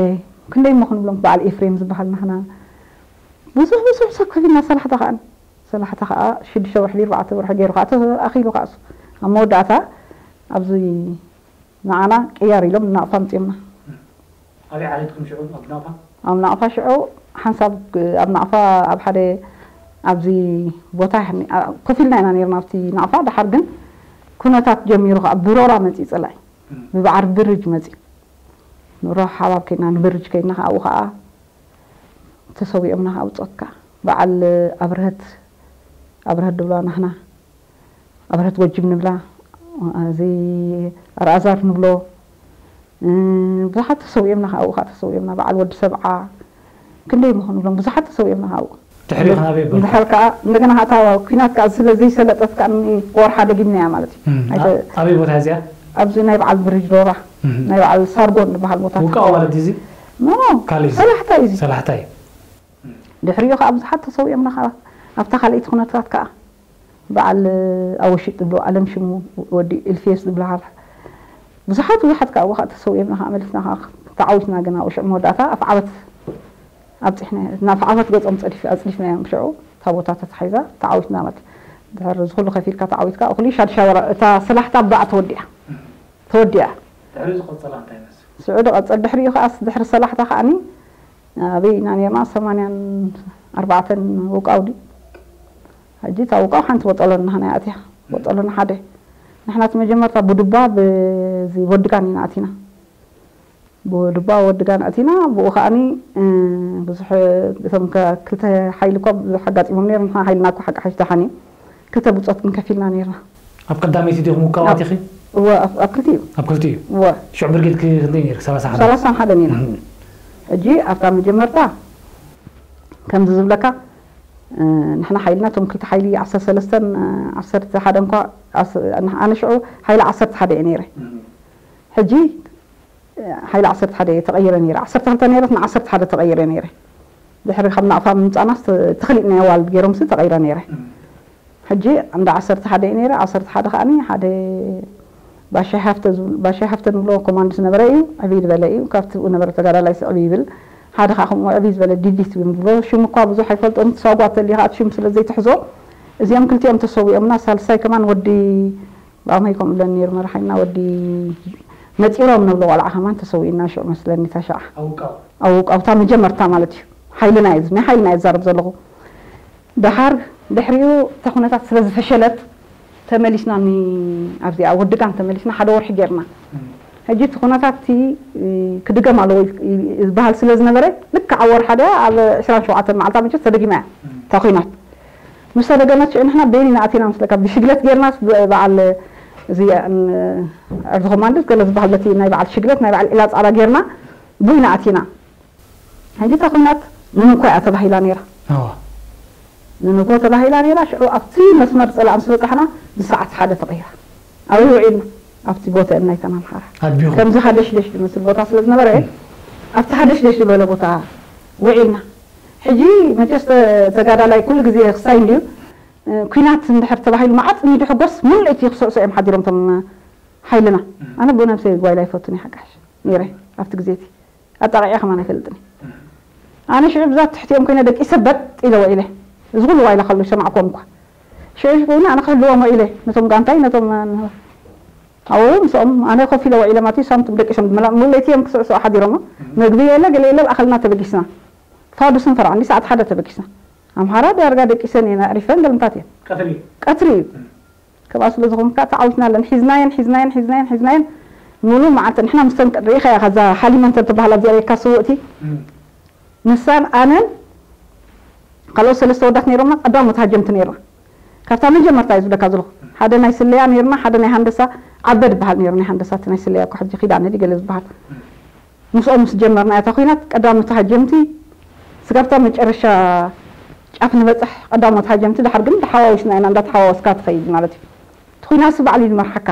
ክንደይ እሞ ክንብሎም በዓል ኤፍሬም ዝበሃል ናህና ብዙሕ ብዙሕ ሰብ ከፊልና ሰላሕታ ከኣ ሰላሕታ ከኣ ሽዱሽተ ወርሒ ኣርባዕተ ወርሒ ገይሩ ከኣ ኣኺሉ ከኣ እሱ ኣብ መወዳእታ ኣብዚ ንዓና ቅያር ኢሎም ናቕፋ ኣምጺኦምና። ኣበይ ዓሌትኩም ሽዑ ኣብ ናቕፋ? ኣብ ናቕፋ ሽዑ ሓንሳብ ኣብ ናቕፋ ኣብ ሓደ ኣብዚ ቦታ ኮፍ ኢልና ኢና ነርና ኣብቲ ናቕፋ። ደሓር ግን ኩነታት ጀሚሩ ከዓ ብሮራ መፂ ፅላይ ብበዓር ብርጅ መፂ ንሮ ሓባብ ከይድና ንብርጅ ከይድና ከዓ ኣብኡ ከዓ ተሰዊኦምና ከዓ ብፆት ከዓ በዓል ኣብርሀት ኣብርሀት ድብላ ናህና ኣብረት ጎጅም ንብላ እዚ ኣርኣዛር ንብሎ ብዙሓት ተሰዊኦምና ካብኡ ከዓ ተሰዊኦምና በዓል ወዲ ሰብዓ ክንደይ ምኾኑ ብሎም ብዙሓት ተሰዊኦምና ካብኡ ድሕሪ ናበይ በልኩም? እንድሕር ከዓ እንደገና እታ ኩናት ከዓ ስለ ዘይሰለጠት ከዓ ወርሓ ደጊምናያ ማለት እዩ እም፣ ኣይተ- ኣ- ኣበይ ቦታ እዚኣ? ኣብዚ ናይ በዓል ብሪጅ ዶራ እም። ናይ በዓል ሳርጎን ዝበሃል ቦታ ውቃው ማለት ድዩ እዚ? ኖ ካልእ እዩ። ሰላሕታ እዩ እዚ ሰላሕታ እዩ። ድሕሪኡ ከዓ ብዙሓት ተሰዊኦምና ከዓ ኣብታ ካልኣይቲ ኩነታት ከዓ በዓል ኣወሽጥ ዝብሎ ኣለም ሽሙ ወዲ ኢልፌስ ዝበሃል ብዙሓት ብዙሓት ከዓ ኣብኡ ከዓ ተሰዊኦምና ከዓ መሊስና ከዓ ተዓዊትና ግን ኣብኡ ሽዑ መወዳእታ ኣፍዓበት ኣብፂሕና ናብ ኣፍዓበት ገፆም ፀዲፍ ኣፅዲፍናዮም ሽዑ እታ ቦታ ተታሒዛ ተዓዊትና ማለት ድሕሪ ዝኩሉ ከፊልካ ተዓዊትካ እኩሉ ሻድሻ ወራ እታ ሰላሕታ ባእ ተወዲኣ ተወዲኣ ድሕሪ ዝቐጸላ እንታይ ይመስል? ስዑዲ ቀፀል ድሕሪኡ ከዓስ ድሕሪ ሰላሕታ ከዓኒ ኣበይ ኢና ነርና ሰማንያን ኣርባዕተን ውቃው ድዩ ሕጂ እታ ውቃው ሓንቲ ወጠሎና ናይ ኣትያ ወጠሎና ሓደ ንሕና እቲ መጀመርታ ብዱባ ብዚ ወድጋን ኢና ኣቲና ብዱባ ወድጋን ኣቲና ብኡ ከዓኒ ብዙሕ እቶም ክልተ ሓይሊ እኳ ብዙሕ ኣጋጢሞም ነይሩ ንሕና ሓይልና እኳ ሓቂ ሓይሽ ደሓን እዩ ክልተ ብፆት ግን ከፊልና ነርና ኣብ ቀዳመይቲ ዲኹም ውቃው ኣቲኺ? እወ ኣብ ኣብ ክልቲኡ ኣብ ክልቲኡ እወ ሽዑ ብርጌድ ክንደይ ነይሩ? ሰላሳ ሓደ። ሰላሳን ሓደ ነርና ሕጂ ኣብታ መጀመርታ ከምዚ ዝብለካ ንሕና ሓይልና እቶም ክልተ ሓይሊ ዓሰርተ ሰለስተን ዓሰርተ ሓደ እንኳ ኣነ ሽዑ ሓይሊ ዓሰርተ ሓደ እየ ነይረ ሕጂ ሓይሊ ዓሰርተ ሓደ እየ ተቐይረ ነይረ ዓሰርተ ክልተ ነይረት ንዓሰርተ ሓደ ተቐይረ ነይረ ድሕሪ ካብ ናቕፋ ምምፃእናስ ተኽሊእ ናይ ኣዋልድ ገይሮምሲ ተቐይረ ነይረ ሕጂ እንዳ ዓሰርተ ሓደ እዩ ነይረ ዓሰርተ ሓደ ከዓኒ ሓደ ባሻይ ሃፍተ ዝብል- ባሻይ ሃፍተ ንብሎ ኮማንድ ዝነበረ እዩ ዕብይ ዝበለ እዩ ካብቲ ብኡ ነበረ ተጋዳላይ ስዕብ ይብል ሓደ ከዓ ከምኡ ዕብይ ዝበለ ዲዲት እዩ ንብሎ ሽሙ እኳ ብዙሕ ኣይፈልጦን ተሳጓት ተሊኻ እቲ ሽም ስለ ዘይትሕዞ እዚኦም ክልቲኦም ተሰዊኦምና ሳልሳይ ከማን ወዲ ብኣመይ ከምኡ ብለን ነይሩ መራሓይና ወዲ መፂሮም ንብሎ ቆልዓ ከማን ተሰዊእና ሽዑ መስለኒ ታሻዓ ኣውቃው ኣብ ውቃውታ መጀመርታ ማለት እዩ ሓይልና እዩ ናይ ሓይልና እዩ ዝዛረብ ዘለኹ ደሓር ድሕሪኡ እታ ኩነታት ስለ ዝፈሸለት ተመሊስና ኒ ኣብዚኣ ወድጋን ተመሊስና ሓደ ወርሒ ጌርና። ሕጂ እቲ ኩነታት እቲ ክድገም ኣለዎ ዝበሃል ስለ ዝነበረ ልክዕ ኣብ ወርሓ ድኣ ኣብ ዕስራን ሸውዓተን መዓልታ መቸስ ተደጊማ እያ እታ ኩናት። ምስ ተደገመት ሽዑ ንሕና በይንና ኣቲና ምስለካ ብሽግለት ጌርናስ በዓል እዚ ዕርዲ ኮማንዶስ ገለ ዝበሃል በቲ ናይ በዓል ሽግለት ናይ በዓል ዒላ ጻዕዳ ጌርና ቡይና ኣቲና። ሕጂ እታ ኩናት ንንኮ እያ ተባሂላ ነይራ። ንንኮ ተባሂላ ነይራ። ሽዑ ኣብቲ መስመር ጸላእ ምስ በጻሕና ብሰዓት ሓደ ተቐይራ። ኣበይ ውዒልና? ኣብቲ ቦተአን ናይተን ኣምሓራ። ኣድቢኹም? ከምዚ ሃደሽደሽ ዝመስል ቦታ ስለ ዝነበረ ኣብቲ ሃደሽደሽ ዝበለ ቦታ ውዒልና። ሕጂ መቸስ ተጋዳላይ ኩሉ ግዜ ክሳይ እንድዩ ኩናት እንድሕር ተባሂሉ መዓት ሚዱ ሕጎስ ሙሉእ እቲ ክስዕሶ እዮም ሓዲሮም እቶም ሓይልና። ኣነ ብኡ ነብሰይ ጓይላ ይፈቱን ይሓቃሽ ነይረ ኣብቲ ግዜ እቲ ኣጣቂዐ ከማን ኣይፈልጥን። ኣነ ሽዑ ብዛት ትሕቲኦም ኮይነ ደቂሰ በጥ ኢለ ውዒለ። እዚ ኩሉ ዋይላ ከሎ ይሰማዕክዎም እኳ። ሽዑ ኮይኑ ኣነ ክህልዎም ውዒለ ነቶም ጋንታይ ነቶም ኣብኡ ምስኦም ኣነ ኮፍ ኢለ ውዒለ ማለት እዩ። ሳምንት ደቂሶም ድመላ ሙሉ ለይቲ እዮም ክስዕስዑ ሓዲሮም። መግቢ የለ ገለ የለ ብኣኸልና ተበጊስና። ፋዱስን ፈርዖን ሰዓት ሓደ ተበጊስና። ኣምሓራ ዳርጋ ደቂሰን እየን ኣዕሪፈን ገለምታት እየን። ቀትሪ ቀትሪ እዩ። ከምኣ ስለ ዝኾንካ ተዓዊትና ኣለን። ሒዝናየን ሒዝናየን ሒዝናየን ሒዝናየን ሙሉ መዓልቲ ንሕና ምስተን ሪኢኻያ ከዛ ሓሊመን ተን ትበሃል ኣብዚኣ ሬካ ስውእቲ ንሳን ኣነን ካልኦት ሰለስተ ወዳት ነይሮምና ቀዳሞት ሃጀምቲ ነይርና። ካብታ መጀመርታ እዩ ዝብለካ ዘለኹ ሓደ ናይ ስለያ ነይርና ሓደ ናይ ሃንደሳ ዓበድ በሃል ነይሩ ናይ ሃንደሳ እቲ ናይ ስለያ እኮ ሕጂ ኪዳነ ድዩ ገለ ዝበሃል ምስኦም ምስ ጀመርና እታ ኩናት ቀዳሞት ሃጀምቲ ስጋብ እታ መጨረሻ ጫፍ ንበፅሕ ቀዳሞት ሃጀምቲ ድሓር ግን ተሓዋዊስና ኢና እንዳተሓዋወስካ ትኸይድ ማለት እዩ እቲ ኩናት ሲ ባዕሉ እዩ ዝመርሓካ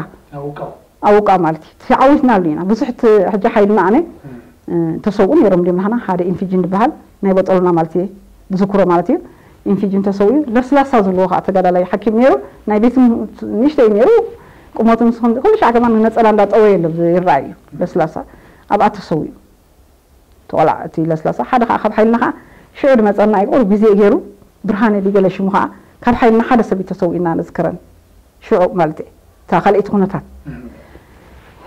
ኣብ ውቃው ማለት እዩ ተዓዊትናሉ ኢና ብዙሕ እቲ ሕጂ ሓይልና ኣነ ተሰውኡ ነይሮም ድዮም ናህና ሓደ ኢንፊጅን ዝበሃል ናይ በጠሉና ማለት እየ ዝዝክሮ ማለት እዩ ኢንፊጅን ተሰውኡ ለስላሳ ዘለዎ ከዓ ተጋዳላይ ሓኪም ነይሩ ናይ ቤት ንእሽተይ ነይሩ ቁመቱ ምስ ኩሉ ሻዕ ከማን ነፀላ እንዳጠወየ ኣሎ ይረኣይ እዩ ለስላሳ ኣብኣ ተሰዊኡ ተቆላዕ እቲ ለስላሳ ሓደ ከዓ ካብ ሓይልና ከዓ ሽዑ ድመፀና እዩ ቁሩብ ግዜ ገይሩ ብርሃነ ድዩ ገለ ሽሙ ከዓ ካብ ሓይልና ሓደ ሰብ እዩ ተሰዊኡ እና ንዝክረን ሽዑ ማለት እዩ እታ ካልኣይቲ ኩነታት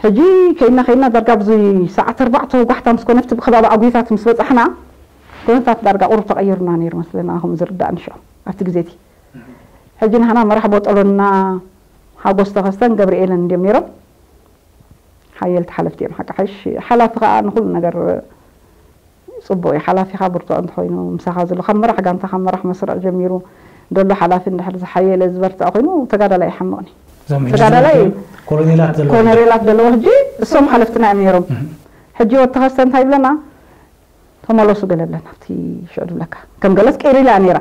ሕጂ ከይድና ከይድና ዳርጋ ብዙ ሰዓት ኣርባዕተ ወጓሕታ ምስ ኮነፍቲ ብከባቢ ኣጉታት ምስ በፃሕና ኩነታት ዳርጋ ቁሩብ ተቐይሩና ነይሩ መስለና ከም ዝርዳእኒ ሽዑ ኣብቲ ግዜ እቲ ሕጂ ንሕና መራሕ ቦጠሎና ሓጎስ ተኸስተን ገብርኤልን እንድዮም ነይሮም ሓየልቲ ሓለፍቲ እዮም ሓቂ ሓይሽ ሓላፊ ከዓ ንኩሉ ነገር ፅቡቅ እዩ ሓላፊኻ ብርቱዕ እንተኮይኑ ምሳኻ ዘሎ ካብ መራሕ ጋንታ ካብ መራሕ መስርዕ ጀሚሩ ደሎ ሓላፊ እንድሕር ዝሓየለ ዝበርትዕ ኮይኑ ተጋዳላይ ይሓምቕኒ እዞም ሕጂ ተጋዳላይ ዝመፅኡ ኮሎኔላት ዘለዉ ኮነሬላት ዘለዎ ሕጂ እሶም ሓለፍትና እዮም ነይሮም ሕጂ ወተኸስተ እንታይ ይብለና ተመለሱ ገለ ብለን ኣብቲ ሽዑ ዝብለካ ከም ገለስ ቀይሩ ኢላ ነይራ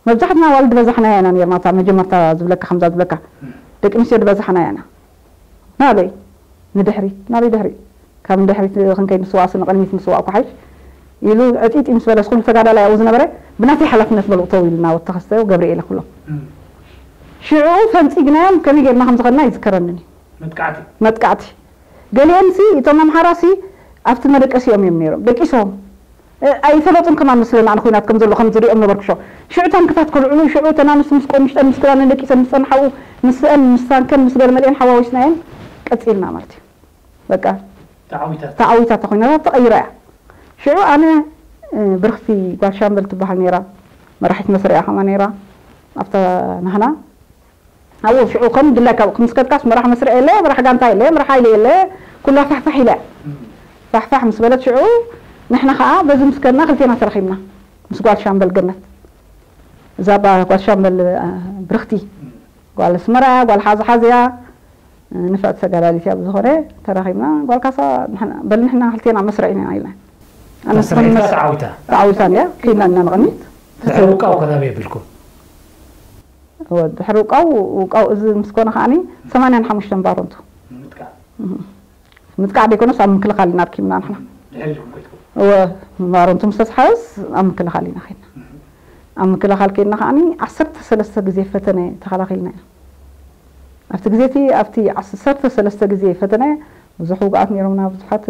መብዛሕትና ኣዋልድ በዛሕናያ ኢና ነርና እታ መጀመርታ ዝብለካ ከምዛ ዝብለካ ደቂ ኣንስትዮ ዝበዛሕናያ ኢና ናበይ ንድሕሪት ናበይ ድሕሪት ካብ ንድሕሪት ክንከይድ ንስዋእሲ ንቕድሚት ንስዋእ ኳሓይሽ ኢሉ ዕጢጢ ምስ በለስ ኩሉ ተጋዳላይ ኣብኡ ዝነበረ ብናተይ ሓላፍነት መልእክተው ኢልና ወተኸስተ ገብርኤለ ኩሎም ሽዑ ፈንፂግናዮም ከመይ ጌርና ከም ዝኸድና ይዝከረንን እዩ መጥቃዕቲ መጥቃዕቲ ገሊኦምሲ እቶም ኣምሓራሲ ኣብቲ መደቀሲኦም እዮም ነይሮም ደቂሶም ኣይፈለጡን ከማን መስለኒ ኣነ ኩናት ከም ዘሎ ከም ዝሪኦም ነበርኩ ሸው ሽዑ ታንክታት ከልዕሉ ሽዑ ተናንስ ምስ ቆምሽጠን ምስ ክዳነን ደቂሰን ምስ ፀንሓኡ ምስአን ምስ ታንከን ምስ ገለመሊአን ሓዋዊስናየን ቀፂልና ማለት እዩ በቃ ተዓዊታት ተዓዊታት ተኮይናታት ተቀይራ እያ ሽዑ ኣነ ብርክቲ ጓል ሻምበል ትበሃል ነይራ መራሒት መስርያ ከማ ነይራ ኣብታ ናህና ኣብኡ ሽዑ ከም ድላይካ ምስ ከድካስ መራሕ መስርዕ የለ መራሕ ጋንታ የለ መራሕ ሓይሊ የለ ኩላ ፋሕፋሕ ኢለ ፋሕፋሕ ምስ በለት ሽዑ ንሕና ከዓ በዚ ምስ ከድና ክልቴና ተረኺብና ምስ ጓል ሻምበል ገነት እዛ ጓል ሻምበል ብርክቲ ጓል ኣስመራ እያ ጓል ሓዚ ሓዚ እያ ንፍዕቲ ተጋዳሊት እያ ብዝኾነ ተራኺብና ጓል ካሳ በል ንሕና ክልቴና መስርዕ ኢና ኢልና ኣነስ ተዓዊታ ተዓዊታ እያ ከይድና ኢና ንቕድሚት ድሕሪ ውቃው ከ ናበይ የብልኩም ድሕሪ ውቃው ውቃው እዚ ምስ ኮነ ከዓኒ ሰማንያን ሓሙሽተን ባሮንቱ ምጥቃዕ ዘይኮነስ ኣብ ምክልኻል ኢና ኣርኪብና ንሕና እወ ባሮንቱ ምስ ተስሓበስ ኣብ ምክልኻል ኢና ከይድና ኣብ ምክልኻል ከይድና ከዓኒ ዓሰርተ ሰለስተ ግዜ ፈተነ ተኸላኺልና ኢና ኣብቲ ግዜ እቲ ኣብቲ ዓሰርተ ሰለስተ ግዜ ፈተነ ብዙሕ ውግኣት ነይሮምና ብዙሓት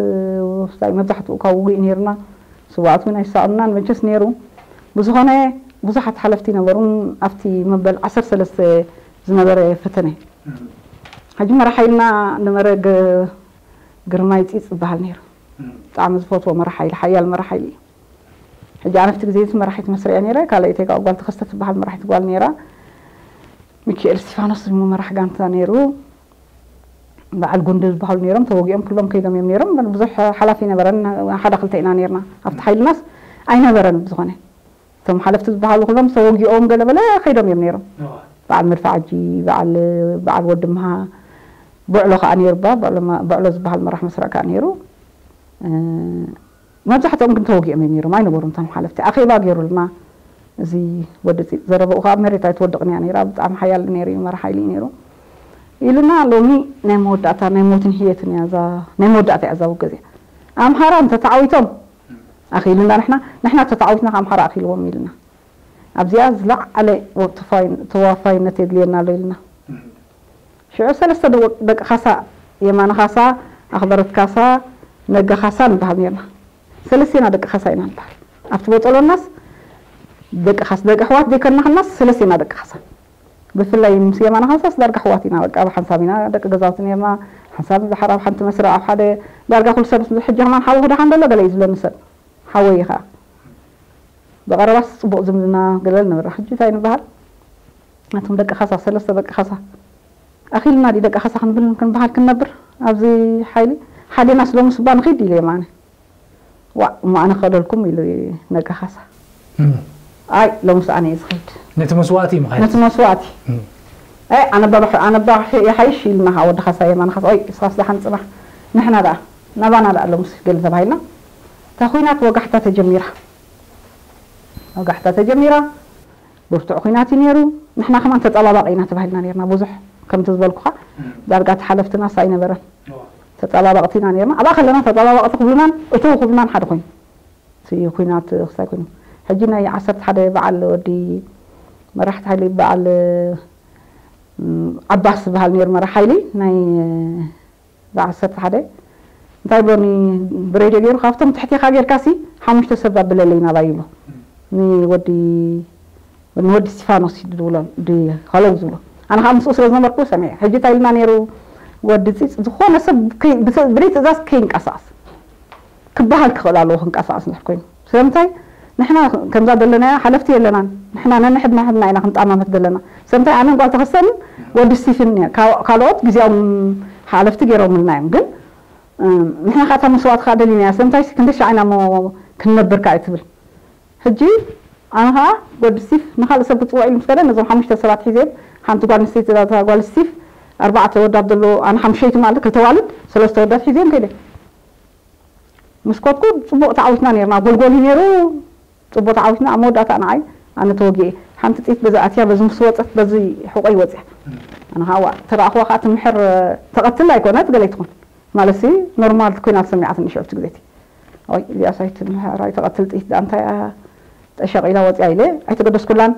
መብዛሕትኡ ካብ ውጉእ ነይርና ስዋኣት እውን ኣይሰኣኑናን መቸስ ነይሩ ብዝኾነ ብዙሓት ሓለፍቲ ነበሩን ኣብቲ መበል ዓሰርተ ሰለስተ ዝነበረ ፈተነ ሕጂ መራሓይልና ነበረ ግርማይ ፂፅ ዝበሃል ነይሩ ብጣዕሚ ዝፈትዎ መራሓይሊ ሓያል መራሓይሊ እዩ ሕጂ ኣነ ኣብቲ ግዜ እቲ መራሒት መስርያ ነይረ። ካልኣይተይ ከዓ ጓል ተኸስተ ትበሃል መራሒት ጓል ነይራ። ሚካኤል እስቲፋኖስ ዝሞ መራሕ ጋንታ ነይሩ። በዓል ጉንዲ ዝበሃሉ ነይሮም፣ ተወጊኦም ክሎም ከይዶም እዮም ነይሮም። ብዙሕ ሓላፊ ነበረን፣ ሓደ ክልተ ኢና ነይርና። ኣብቲ ሓይልናስ ኣይነበረን ብዝኾነ። እቶም ሓለፍቲ ዝበሃሉ ኩሎም ተወጊኦም ገለ በለ ከይዶም እዮም ነይሮም። በዓል መድፋዕጂ፣ በዓል በዓል ወዲ ምሃ፣ ብዕሎ ከዓ ነይሩ፣ ባ ብዕሎ ዝበሃል መራሕ መስርዕ ከዓ ነይሩ። መብዛሕትኦም ግን ተወጊኦም እዮም ነይሮም፣ ኣይነበሩን እቶም ሓለፍቲ። ኣኼባ ገይሩልና፣ እዚ ወዲ ፂ- ዘረባኡ ከዓ መሬት ኣይትወድቕን እያ ነይራ፣ ብጣዕሚ ሓያል ነይሩ እዩ፣ መራሕ ሓይሊ እዩ ነይሩ ኢሉና። ሎሚ ናይ መወዳእታ ናይ ሞትን ህየትን እያ እዛ፣ ናይ መወዳእታ እያ እዛ ውግእ እዚኣ። ኣምሓራ እንተተዓዊቶም ኣኺሉና፣ ንሕና ንሕና ተተዓዊትና ኣምሓራ ኣኺልዎም ኢልና። ኣብዚኣ ዝለዓለ ወ- ተፋይ- ተዋፋይነት የድልየና ኣሎ ኢልና። ሽዑ ሰለስተ ደቂ- ደቂ ካሳ፣ የማነ ካሳ፣ ኣኽበረት ካሳ፣ ነጋ ካሳ ንበሃል ነርና። ሰለስቴና ደቂ ካሳ ኢና ንበሃል። ኣብቲ ቦጠሎናስ ደቂ ካሳ፣ ደቂ ኣሕዋት ዘይኮንና ከለናስ ሰለስቴና ደቂ ካሳ። ብፍላይ ምስ የማነ ካሳስ ዳርጋ ኣሕዋት ኢና፣ በቃ ብሓንሳብ ኢና ደቂ ገዛውቲ ነርና። ሓንሳብ ድሓር ኣብ ሓንቲ መስርዕ ኣብ ሓደ ዳርጋ ኩሉ ሰብ ሕጂ ከማን ሓወኹ ደሓን ደሎ ገለ እዩ ዝብለኒ ሰብ። ሓወይ ከዓ ብቐረባስ ጽቡቕ ዝምድና ገለ ነበረ። ሕጂ እንታይ ንበሃል? ናቶም ደቂ ካሳ፣ ሰለስተ ደቂ ካሳ ኣኺልና ድዩ ደቂ ካሳ ክንብል ክንበሃል ክንነብር ኣብዚ ሓይሊ? ሓዴናስ ሎምስ እባ ንኺድ ኢለ የማነ። ዋእ እሞ ኣነ ክኸደልኩም ኢሉ ነጋ ካሳ። እም። ኣይ ሎምስ ኣነ እየ ዝኸይድ። ነቲ መስዋእቲ እዩ ምኻድ። ነቲ መስዋእቲ። እም። ኣይ ኣነ እባ ባሕ- ኣነ እባ ይሓይሽ ኢልና ከዓ ወዲ ካሳ የማነ ካሳ፣ ኦይ እስኻስ ደሓን ጽናሕ፣ ንሕና ደኣ ናባና ደኣ ሎምስ ገለ ተባሂልና። እታ ኲናት ወጋሕታ ተጀሚራ። ወጋሕታ ተጀሚራ። ብርቱዕ ኲናት እዩ ነይሩ። ንሕና ከማን ተጸባባቒ ኢና ተባሂልና ነርና። ብዙሕ ከምቲ ዝበልኩኻ ዳርጋ እቲ ሓለፍትናስ ኣይነበረን። ተጸባባቕቲ ኢና ነርና። ኣብኣ ከለና ተጸባባቕቲ ክብሉናን እተው ክብሉናን ሓደ ኮይኑ። እቲ ኲናት ክሳይ ኮይኑ። ሕጂ ናይ ዓሰርተ ሓደ በዓል ወዲ መራሕቲ ሓይሊ በዓል እም፣ ዓባስ ዝበሃል ነይሩ መራሕ ሓይሊ ናይ ዓሰርተ ሓደ። እንታይ ብሎኒ ብሬድዮ ገይሩ፣ ካብቶም ትሕቴኻ ጌርካሲ ሓሙሽተ ሰብ ኣብለለይ ናባይ ይብሎ። ንወዲ ንወዲ እስቲፋኖስ እዩ ዝብሎ፣ ዲኸለው ዝብሎ። ኣነ ከዓ ምስኡ ስለ ዝነበርኩ ሰሚዐ። ሕጂ እንታይ ኢልና ነይሩ ወዲ ፂፅ፣ ዝኾነ ሰብ ከይ- ብተ- ብደይ ትእዛዝ ከይንቀሳቐስ ክበሃል ክኽእል ኣለዎ፣ ክንቀሳቐስ እንድሕር ኮይኑ። ስለምንታይ ንሕና ከምዛ ዘለናያ ሓለፍቲ የለናን። ንሕና ነንሕድና ሕድና ኢና ክንጣማመት ዘለና። ስለምንታይ ኣነን ጓል ተኸስተንን ወዲ ስቲፍን እያ። ካ- ካልኦት ግዜኦም ሓለፍቲ ገይሮምልና እዮም። ግን እም፣ ንሕና ከዓ እታ መስዋእቲ ከዓ ደሊናያ። ስለምንታይ ክንደይ ሻዕ ኢና እሞ ክንነብር ከዓ እዩ ትብል። ሕጂ ኣነ ከዓ ወዲ ስቲፍ ንኻልእ ሰብ ክፅውዕ ኢሉ ምስ ከደ ነዞም ሓሙሽተ ሰባት ሒዘ ሓንቲ ጓል ኣንስተይቲ እዛ ጓል ስቲፍ ኣርባዕተ ወዳት ዘለዎ ኣነ ሓሙሸይቲ ማለት ክልተ ዋልን ሰለስተ ወዳት ሒዘ ከይደ። ምስ ኮድኩ ጽቡቕ ተዓዊትና ነርና። ጎልጎል እዩ ነይሩ፣ ጽቡቕ ተዓዊትና። ኣብ መወዳእታ ንዓይ ኣነ ተወጊኤ። ሓንቲ ጥይት በዚ ኣትያ፣ በዚ ምስ ወጸት፣ በዚ ሕቖይ ወጽያ። ኣነ ከዓ ዋእ፣ ተረኣኽዋ ከዓ ትምሕር፣ ተቐትል ኣይኮነት፣ ገለ ኣይትኹን። ማለትሲ ኖርማል ኲናት ሰሚዓትኒ ሽዑ ኣብቲ ግዜ እቲ። ኦይ፣ እዚኣስ ኣይትምሕር፣ ኣይትቐትል ጥይት ደኣ እንታይ እያ? ጠሸቕ ኢላ ወጽያ ኢለ ኣይተገደስኩላን።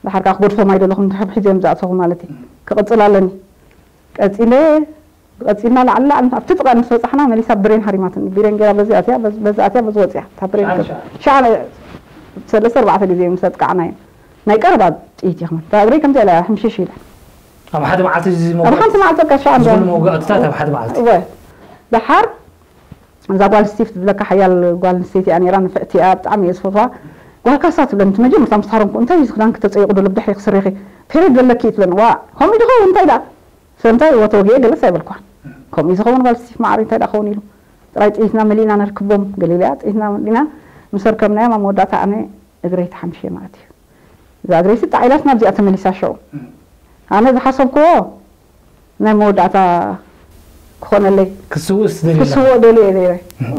ደሓር ከዓ ክገድፎም ኣይደለኹን፣ ድሕር ሒዘዮም ዝኣተኹ ማለት እዩ። ክቕጽል ኣለኒ። ቀጺለ ቀጺልና ላዕሊ ላዕሊ ኣብቲ ጥቓ ምስ በጻሕና መሊሳ ብሬን ሃሪማትኒ። ብሬን ገይራ በዚ ኣትያ፣ በዚ- በዚ ኣትያ፣ በዚ ወጽያ። እታ ብሬን ሻዕን ሻዕን። ሻዕን ሰለስተ ኣርባዕተ ግዜ ምስ ኣጥቃዕና እዩ። ናይ ቀረባ ጥይት እዩ ከማን። እታ እግረይ ከምዚኣ ኢላ ሕምሽሽ ኢላ። ኣብ ሓደ መዓልቲ እዚ ኣብ መውጋእቲ ሓንቲ መዓልቲ በቃ ሻዕን ዝኾኑ ሻዕን። መውጋእትታት ኣብ ሓደ መዓልቲ። እወ። ደሓር እዛ ጓል ስቲፍ ትብለካ ሓያል ጓል ኣንስተይቲ እያ ነይራ፣ ንፍዕቲ እያ፣ ብጣዕሚ እየ ዝፈትዋ። ጓል ካሳ ትብለኒ፣ እቲ መጀመርታ ምስ ተሃረምኩ፣ "እንታይ እዩ እዚ ክዳንኪ ተጸይቑ ደሎ ብድሕሪኺ ስሪኺ? ፔሬድ ዘለኪ?" እዩ ትብለኒ። "ዋ፣ ከምኡ እዩ ዝኸውን፣ እንታይ ደኣ?" ስለምንታይ ወተወግኤ ገለስ ኣይበልኳን። ከምኡ እዩ ዝኸውን ጓል ስቲፍ ማዕረይ እንታይ ደኣ ክኸውን ኢሉ። ጥራይ ጥይትና መሊእና ነርክቦም ገለ ኢለያ፣ ጥይትና መሊእና ምስ ኣርከብናዮም ኣብ መወዳእታ ኣነ እግረይ ተሓምሽየ ማለት እዩ። እዛ እግረይሲ ጣዕ ኢላስ ናብዚኣ ተመሊሳ ሽዑ። ኣነ ዝሓሰብክዎ ናይ መወዳእታ ክኾነለይ ክስውእስ ደሊላ። ክስውእ ደልየ ነይረ።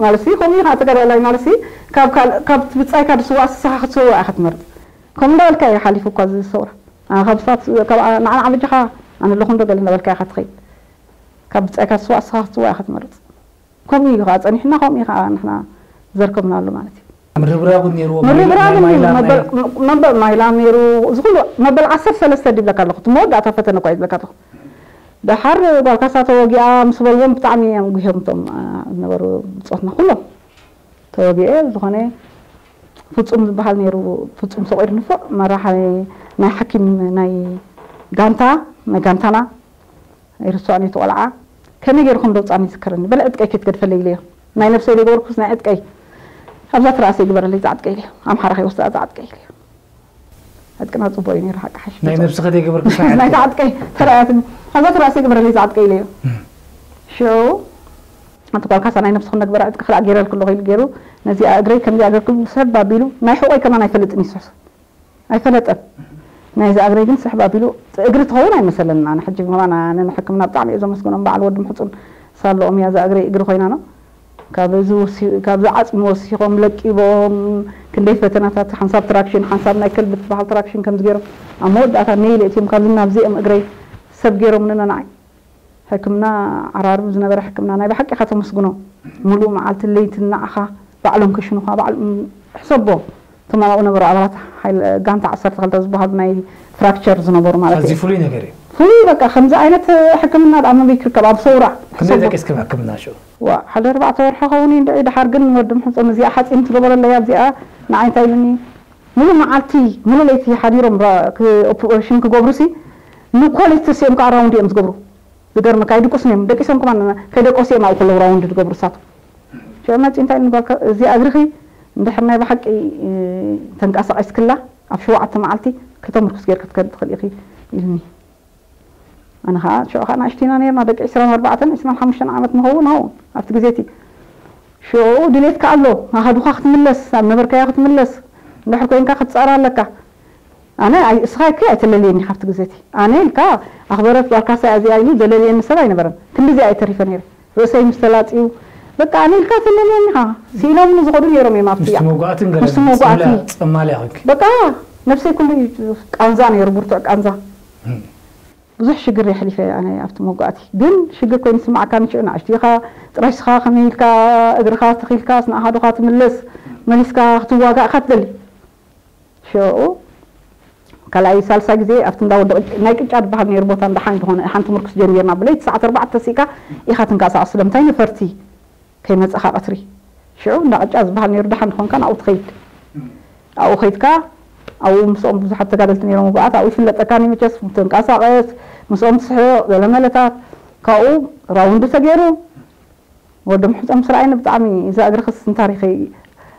ማለት ሲ ከምኡ ኢኻ ተጋዳላይ ማለት ሲ ካብ ካል- ካብ ብጻይካ ዝስዋእ ንስኻ ክትስውእ ኢኻ ትመርጽ። ከምኡ እንዳበልካ እዩ ሓሊፉ እኳ እዚ ሰውራ። ኣነ ካብ ስታት ካብ ንዓና ዓበጃኻ ኣነ ኣለኹ እንዶ ገለ እንዳበልካ ኢኻ ትኸይድ። ካብ ብጻይካ ዝስዋእ ንስኻ ክትስዋእ ኢኻ ትመርጽ። ከምኡ እዩ ከዓ ጸኒሕና፣ ከምኡ እዩ ከዓ ንሕና ዘርከብናሉ ማለት እዩ። ምርብራብ እውን ነይርዎ፣ ምርብራብ ናይ ማይላ፣ ናይ መበል- መበል ማይላ ነይሩ፣ እዚ ኩሉ መበል ዓሰርተ ሰለስተ ድብለካ ኣለኹ፣ እቲ መወዳእታ ፈተነ እኳ ይብለካ ኣለኹ። ደሓር ጓል ካሳ ተወጊኣ ምስ በልዎም ብጣዕሚ እዮም ጉሂዮም እቶም፣ አ፣ ዝነበሩ ብጾትና ኩሎም። ተወጊኤ ዝኾነ ፍጹም ዝበሃል ነይሩ፣ ፍጹም ሰቑር ንፉዕ መራሒ ናይ ሓኪም ናይ ጋንታ፣ ናይ ጋንታና ኣይርስዖን እቲ ቆልዓ። ከመይ ገይሩ ከም ዘውፅኣኒ ይዝከረኒ። በለ ዕጥቀይ ከይትገድፈለይ ኢለዮ። ናይ ነብሰይ ዘይገበርኩስ ናይ ዕጥቀይ። ኣብዛ ትራእሰይ ግበረለይ ዝዓጥቀ ኢለ ኣምሓራ ከይወስዳ ዝዓጥቀ ኢለ። ዕጥቅና ጽቡቕ እዩ ነይሩ ሓቂ ሓሽ ናይ ነብስኺ ዘይገበርክስ ናይ ናይታ ዓጥቀይ ተራእያትኒ። ኣብዛ ትራእሰይ ግበረለይ ዝዓጥቀ ኢለ እዩ። ሽዑ ኣንተ ጓል ካሳ ናይ ነብስኺ ነግበረ ዕጥቂ ክላእ ገይረልኩ ኣለኹ ኢሉ ገይሩ ነዚኣ እግረይ ከምዚኣ ገርኩ ሰብ ኣቢሉ ናይ ሕቖይ ከማን ኣይፈልጥን ይስሕሱ ኣይፈለጠን። ናይዚ እግረይ ግን ስሕብ ኣቢሉ እግሪ ትኸውን ኣይመሰለንን። ኣነ ሕጂ ከማን ኣነ ንሕክምና ብጣዕሚ እየ ዘመስግኖም በዓል ወዲ ምሕጹን ሳለኦም እያ እዛ እግረይ እግሪ ኮይና ነው። ካብዚ ዓፅሚ ወሲኾም ለቂቦም ክንደይ ፈተናታት ሓንሳብ ትራክሽን ሓንሳብ ናይ ከልቢ ትበሃል ትራክሽን ከምዚ ገይሮም ኣብ መወዳእታ ነይለ እትዮም ካብዚ ናብዚኦም እግረይ ሰብ ገይሮም ንነንዓይ ሕክምና ዓራርብ ዝነበረ ሕክምና ናይ ብሓቂ ኢኻ ተመስግኖ። ሙሉእ መዓልቲ ለይቲ ንዓኻ ባዕሎም ክሽኑኻ ባዕሎም ሕሰቦ። እቶም ኣብኡ ነበሩ ኣባላት ሓይል ጋንታ ዓሰርተ ክልተ ዝበሃሉ ናይ ፍራክቸር ዝነበሩ ማለት ኣዝዩ እዩ። ፍሉይ ነገር እዩ። ፍሉይ በቃ ከምዚ ዓይነት ሕክምና ደኣ መበይ ክርከብ ኣብ ሰውራ። ክንደይ ሕሰቦ። ደቂስክም ሕክምና ሽዑ? ዋ ሓደ ኣርባዕተ ወርሒ ኸውን እዩ እንድዒ። ደሓር ግን ወዲ ምሕጾም እዚኣ ሓጺን ትገበረለይ ኣብዚኣ ንዓይ እንታይ ኢሉኒ ሙሉ መዓልቲ ሙሉ ለይቲ ሓዲሮም ኦፕሬሽን ክገብሩ ሲ ንኳሊቲ ተሲኦም ከዓ ራውንድ እዮም ዝገብሩ። ዝገርመካ ኣይድቁስን እዮም ደቂሶም ከማን ከይደቀሱ እዮም ኣብኡ ከለዉ ራውንድ ዝገብሩ እሳቶም። ሽዑ መፂኡ እንታይ ኢሉኒ ጓልካ እዚኣ እግርኺ እንድሕር ናይ ብሓቂ ተንቀሳቒስክላ ኣብ ሸውዓተ መዓልቲ ክልተ ምርኩስ ጌርካ ክትከዲ ትኽእል ኢኺ ኢሉኒ። ኣነ ከዓ ሽዑ ከዓ ንእሽቲና ነርና ደቂ ዕስራን ኣርባዕተን ዕስራን ሓሙሽተን ዓመት ንኸውን ው ኣብቲ ግዜ እቲ ሽዑ ድሌትካ ኣሎ ኣሃዱኻ ክትምለስ ኣብ ነበርካዮ ክትምለስ እንድሕር ኮይንካ ክትፀራ ኣለካ ኣነ እስኻ እኮ ኣይተለልየኒ ካብቲ ግዜ እቲ ኣነ ኢልካ ኣኽበረት ጓልካ ሳይ ኣዚኣ ኢሉ ዘለልየኒ ሰብ ኣይነበረን ክንድዚ ኣየ ተሪፈ ነይረ ርእሰይ ምስ ተላፅዩ በቃ ኣነ ኢልካ ተለልየኒ ኢኻ ስኢኖምኒ ዝኸዱ ነይሮም እዮም ኣብቲ ምስቲ መጓእትን ገለ ምስቲ መጓእቲ ጸማልያ ኮንኪ በቃ ነብሰይ ኩሉ እዩ ቃንዛ ነይሩ ብርቱዕ ቃንዛ ብዙሕ ሽግር የሕሊፈ ኣነ ኣብቲ መጓእቲ ግን ሽግር ኮይኑ ዝስማዓካ ንሽዑ ንኣሽቱ ኢኻ ጥራይ ስኻ ከመይ ኢልካ እግርኻ ተኺልካስ ንኣሃዱኻ ትምለስ መሊስካ ክትዋጋእ ኢኻ ትደሊ ሽዑ ካልኣይ ሳልሳይ ግዜ ኣብቲ እንዳ ወዲ ናይ ቅጫ ዝበሃል ነይሩ ቦታ እንዳ ሓንቲ ዝኾነ ሓንቲ ምርኩስ ጀሚርና ብለይቲ ሰዓት ኣርባዕተ ተሲእካ ኢኻ ትንቀሳቐስ ስለምንታይ ነፈርቲ ከይመፀኻ ቀትሪ ሽዑ እንዳ ቅጫ ዝበሃል ነይሩ ደሓን ዝኾንካ ናብኡ ትኸይድ ኣብኡ ከይድካ ኣብኡ ምስኦም ብዙሓት ተጋደልቲ ነይሮም ብኣት ኣብኡ ይፍለጠካኒ መቸስ ትንቀሳቐስ ምስኦም ትስሕቕ ገለ መለታት ካብኡ ራውንድ ተገይሩ ወዲ ምሕፀም ስራኣይኒ ብጣዕሚ እዛ እግርኽስ ንታሪኸይ